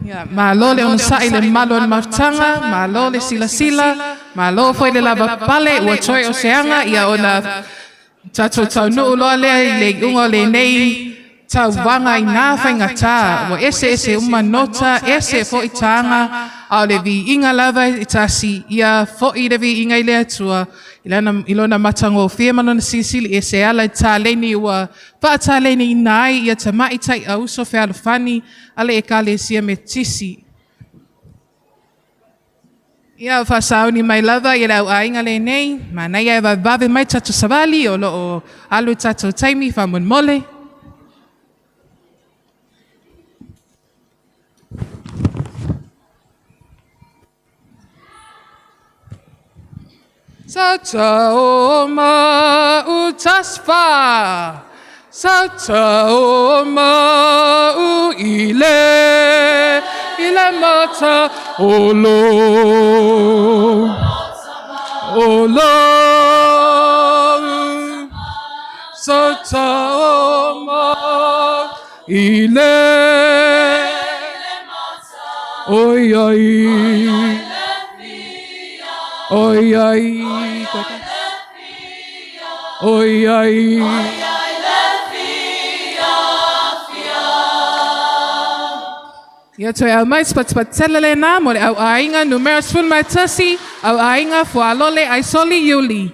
Ia, malo le onosai le mamalu o le mafutaga, malo le silasila, malo foi le lavapapale, ua toe o se aga ia ona tatou taunuu loa lea i le iuga o lenei tauvaga i nā faigata, ua eseese uma nota, ese foi taga, a o le viiga lava e tasi, ia foi le viiga i le Atua, i lona matagofie ma lona silisili ese e ala i taleni ua faataleniina ai ia tamaitai auso fealofani a le Ekalesia Metotisi. Ia faasauni mai lava i le auaiga lenei, manaia e vavevave mai tatou savali o loo alu i tatou taimi faamolemole. Sa tau ma utasfa. Sa ta o mau i le i le mata o lo o lo Sa ta o mau i le Oi ai Oi ai Oi ai Ia toe au mai sepatipatele lena mo le au aiga numera 11, au aiga Fualole Aisoli Iuli.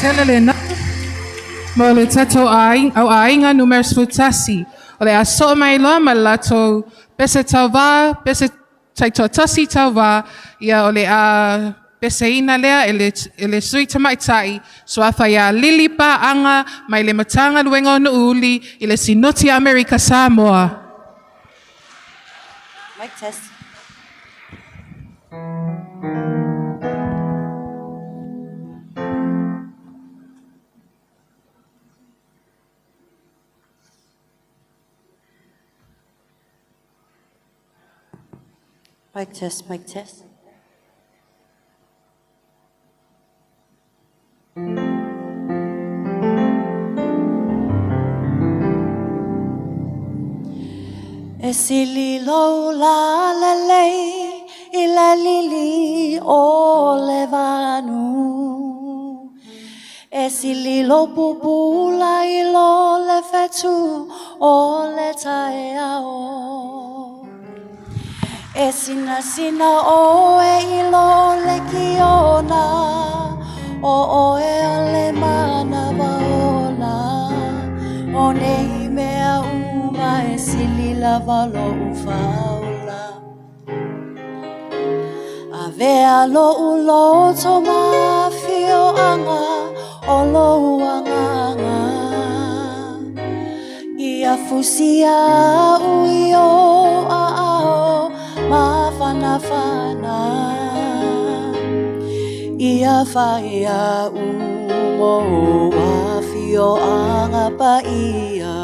Tele lena mo le tatou au aiga numera 11. O le a soo mai loa ma le latou pese tauvā, pese taitoatasi tauvā, ia o le a peseina lea e le, e le sui tamaitai, suafa ia Lili Paaga mai le Matagaluega o Nuuuli i le Sinoti Amerika Samoa. Mic test. Mic test, mic test. E sili lou lalelei i le lili o le vanu. E sili lou pupula i lo le fetu o le taeao. E sinasina ʻoe i lo le kiona, ʻo ʻoe o le manawa ola. ʻO nei mea uma e sili lava loʻu faaola. Avea loʻu loto ma afioaga o lou agaga. Ia fusia aʻu i ou aao mafanafana. Ia fai aʻu mo ou afioaga paia.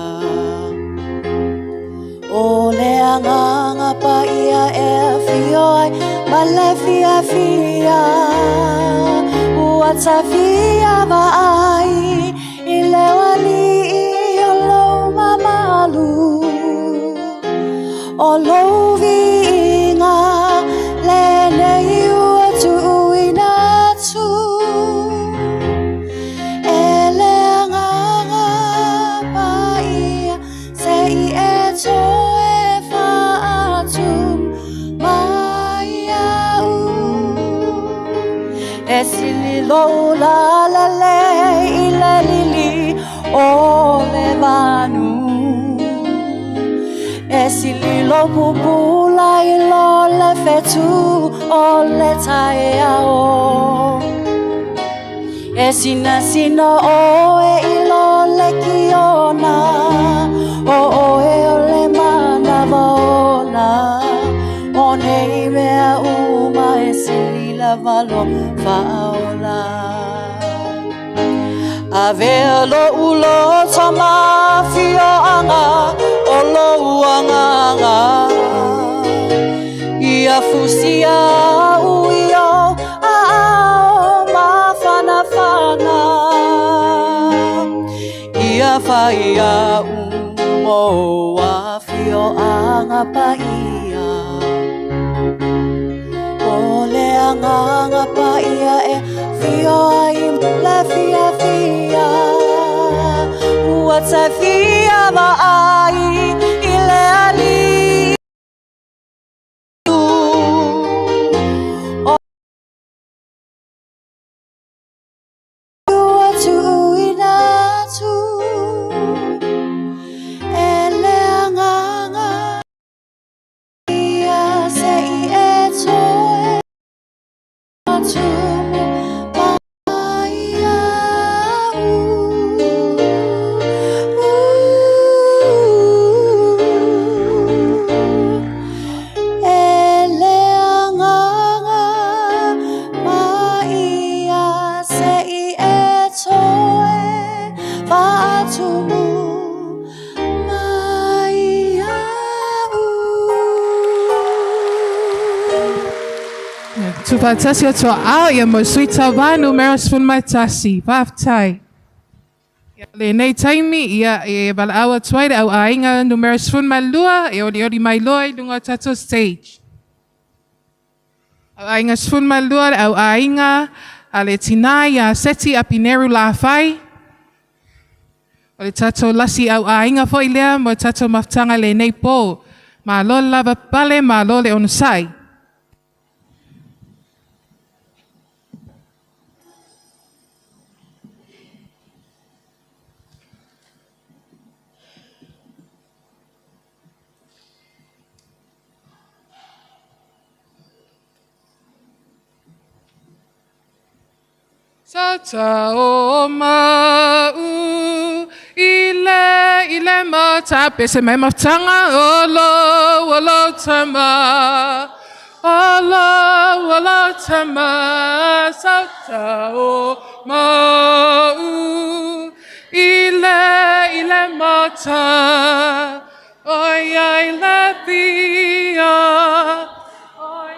ʻO le agaga paia e afio ai ma le fiafia. Ua tafia vaai i le ualii o lou mamalu. ʻO lou viiga lenei ua tuuina atu. E le agaga paia se i e toe faatumu mai iaʻu. E sili lou lalelei i le lili o le vanu. E sili lou pupula i lo le fetu o le taeao. E sinasina ʻoe i lo le kiona, ʻo ʻoe o le manawa ola. ʻO nei mea uma e sili lava lou faaola. Avea loʻu loto ma afioaga o lou agaga. Ia fusia aʻu i ou aao mafanafana. Ia fai aʻu mo ou afioaga paia. ʻO le agaga paia e afio ai le fiafia. Ua tafia vaai i le alii. ʻO ua tuuina atu e le agaga paia se i e toe faatumu mai iaʻu. E le agaga paia se i e toe faatumu mai iaʻu. Tuufaatasi o Tuaau ia mo Sui Tauva numera 11. Faafetai. Ia lenei taimi ia e valaau atu ai le au aiga numera 12 e olioli mai loa i luga o tatou stage. Au aiga 12 le au aiga a le tina ia Seti Apineru Lafai. O le tatou lasi au aiga foi lea mo tatou mafutaga lenei po. Malo le lava pale, malo le onosai. Sa ta o ma u i le i le ma ta pese mai mafutaga o lo o lo tama o lo o lo tama sa ta o ma u i le i le ma ta o ia i le pia o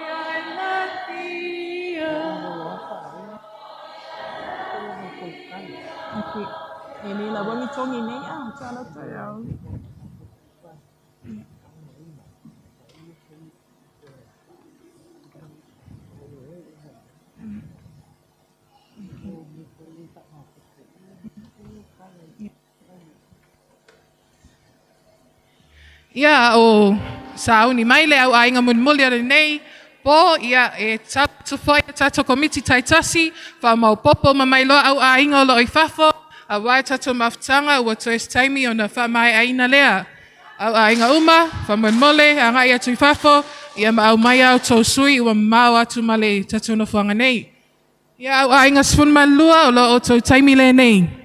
Ia, o sauni mai le au aiga mulimuli o lenei po, ia, e tau foi a tatou komiti taitasi, faamaopoopo ma mai loa au aiga o lo o i fafo, auā tatou mafutaga ua toe se taimi ona faamaeaina lea. Au aiga uma, faamolemole, agai atu i fafo, ia ma aumai a outou sui ua mamao atu ma le tatou nofoaga nei. Ia, au aiga 12, o lo o outou taimi lenei.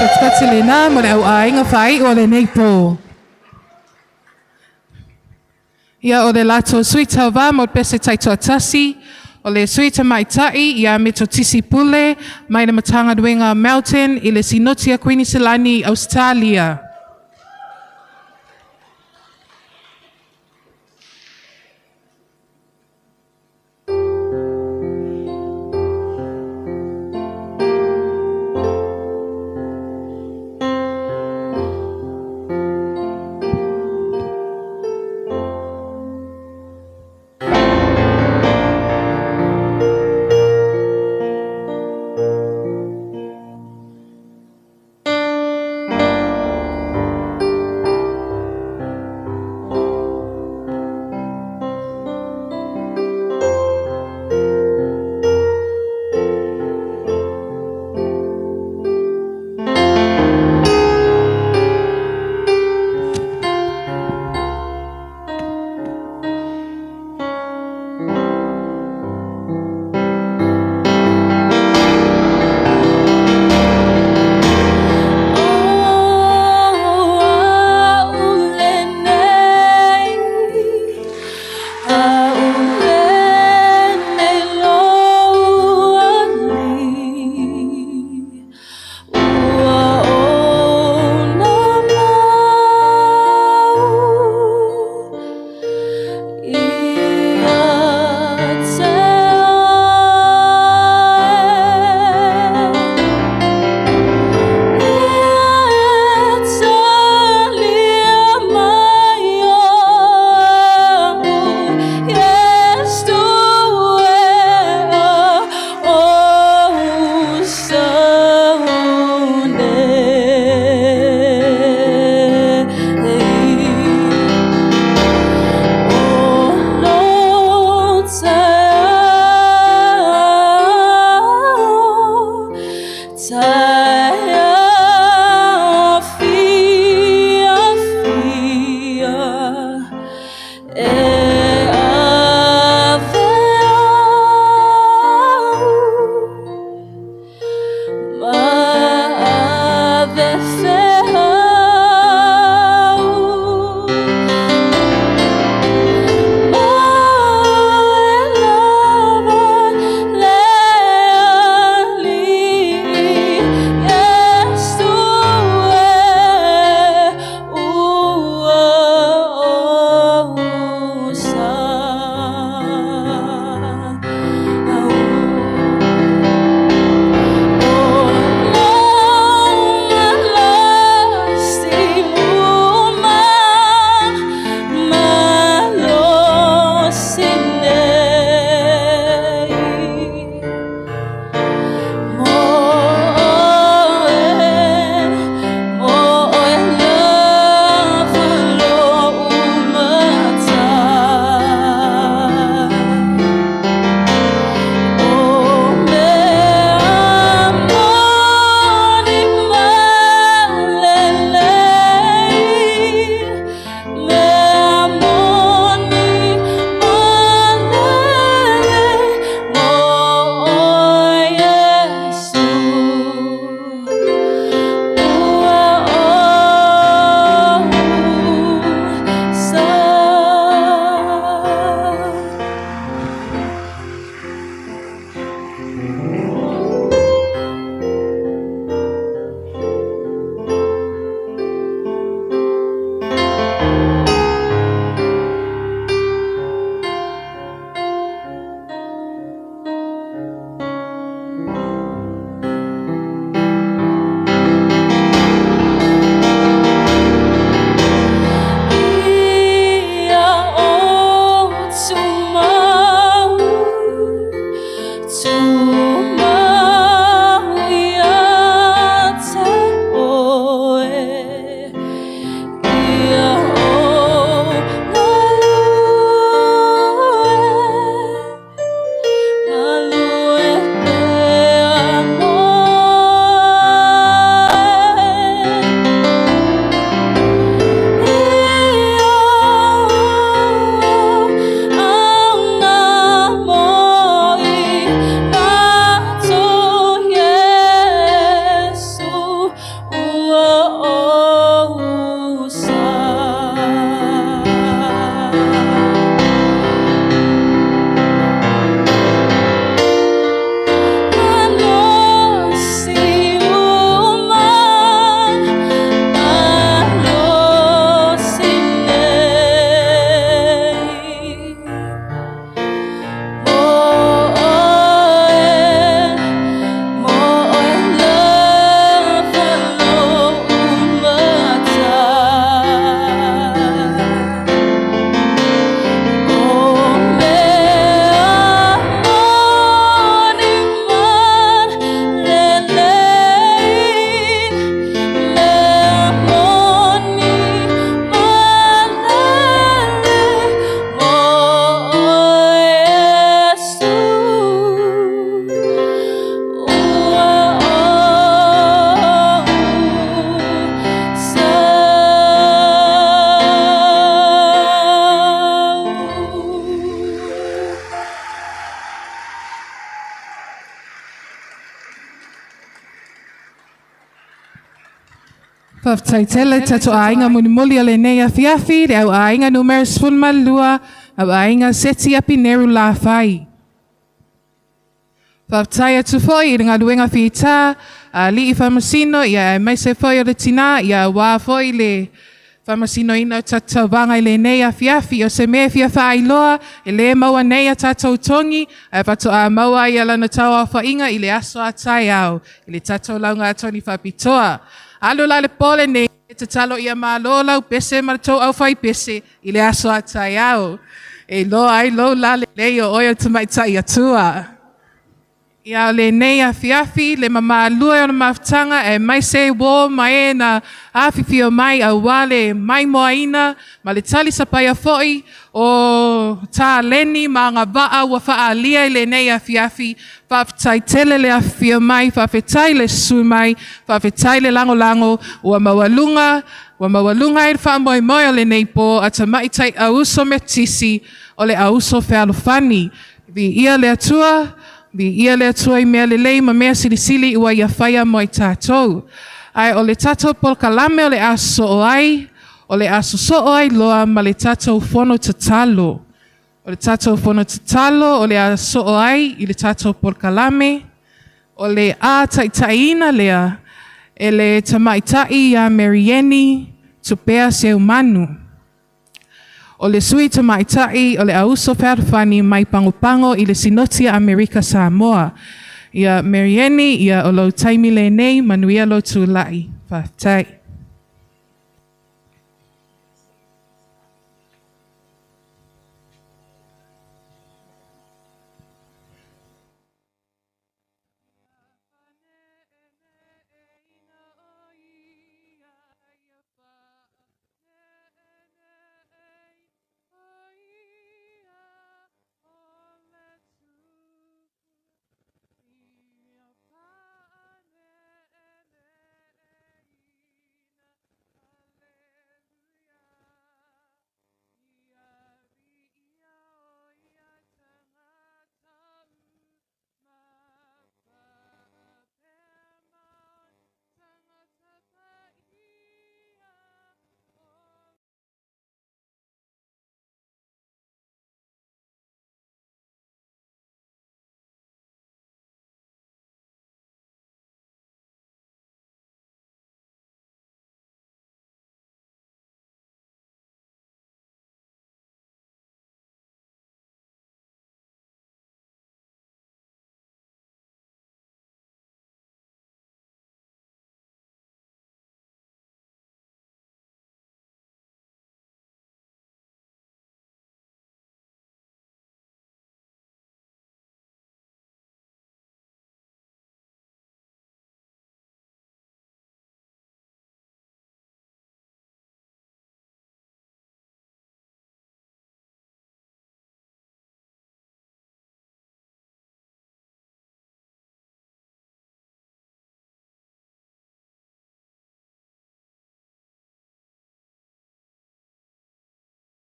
Fatifati lenā mo le au aiga faai'u o lenei pō. Ia o le latou sui tauvā mo le pese taitoatasi, o le sui tamaitai ia Metotisi Pule mai le Matagaluega a Melton i le Sinoti a Kuiniselani i Ausetalia. Faafetai tele i tatou aiga mulimuli o lenei afiafi, le au aiga numera 12, au aiga Seti Apineru Lafai. Faafetai atu foi i le galuega fita a alii faamasino ia aemaise foi o le tinā ia aua foi le faamasinoina o tatou tauvaga i lenei afiafi. O se mea e fia faailoa, e le maua nei a tatou togi, ae faatoa maua i lana tauaofaiga i le aso a taeao i le tatou lauga faapitoa. Alu la le po lenei, e tatalo ia malo lau pese ma le tou aufaipese i le aso a taeao. E iloa ai lou lalelei o oe o le tamaitai atua. Ia o lenei afiafi, le mamalu e o le mafutaga aemaise uo ma e na afifio mai aua le maimoaina ma le talisapaia foi o taleni ma agavaa ua faaalia i lenei afiafi. Faafetai tele le afifio mai, faafetai le susu mai, faafetai le lagolago, ua maualuga ai le faamoemoe o lenei po a Tamaitai Auuso Metotisi o le Auuso Fealofani. Viia le Atua, viia le Atua i mea lelei ma mea silisili ua Ia faia mo i tatou. Ae o le tatou polokalame o le a sosoo ai, o le a sosoo ai loa ma le tatou fono tatalo. O le tatou fono tatalo o le a sosoo ai i le tatou polokalame, o le a taitaiina lea e le tamaitai ia Mary Tupea Seumanu. O le sui tamaitai o le Auuso Fealofani mai Pagopago i le Sinoti a Amerika Samoa. Ia Mary Eni, ia o lou taimi lenei, manuia lou tulai. Faafetai.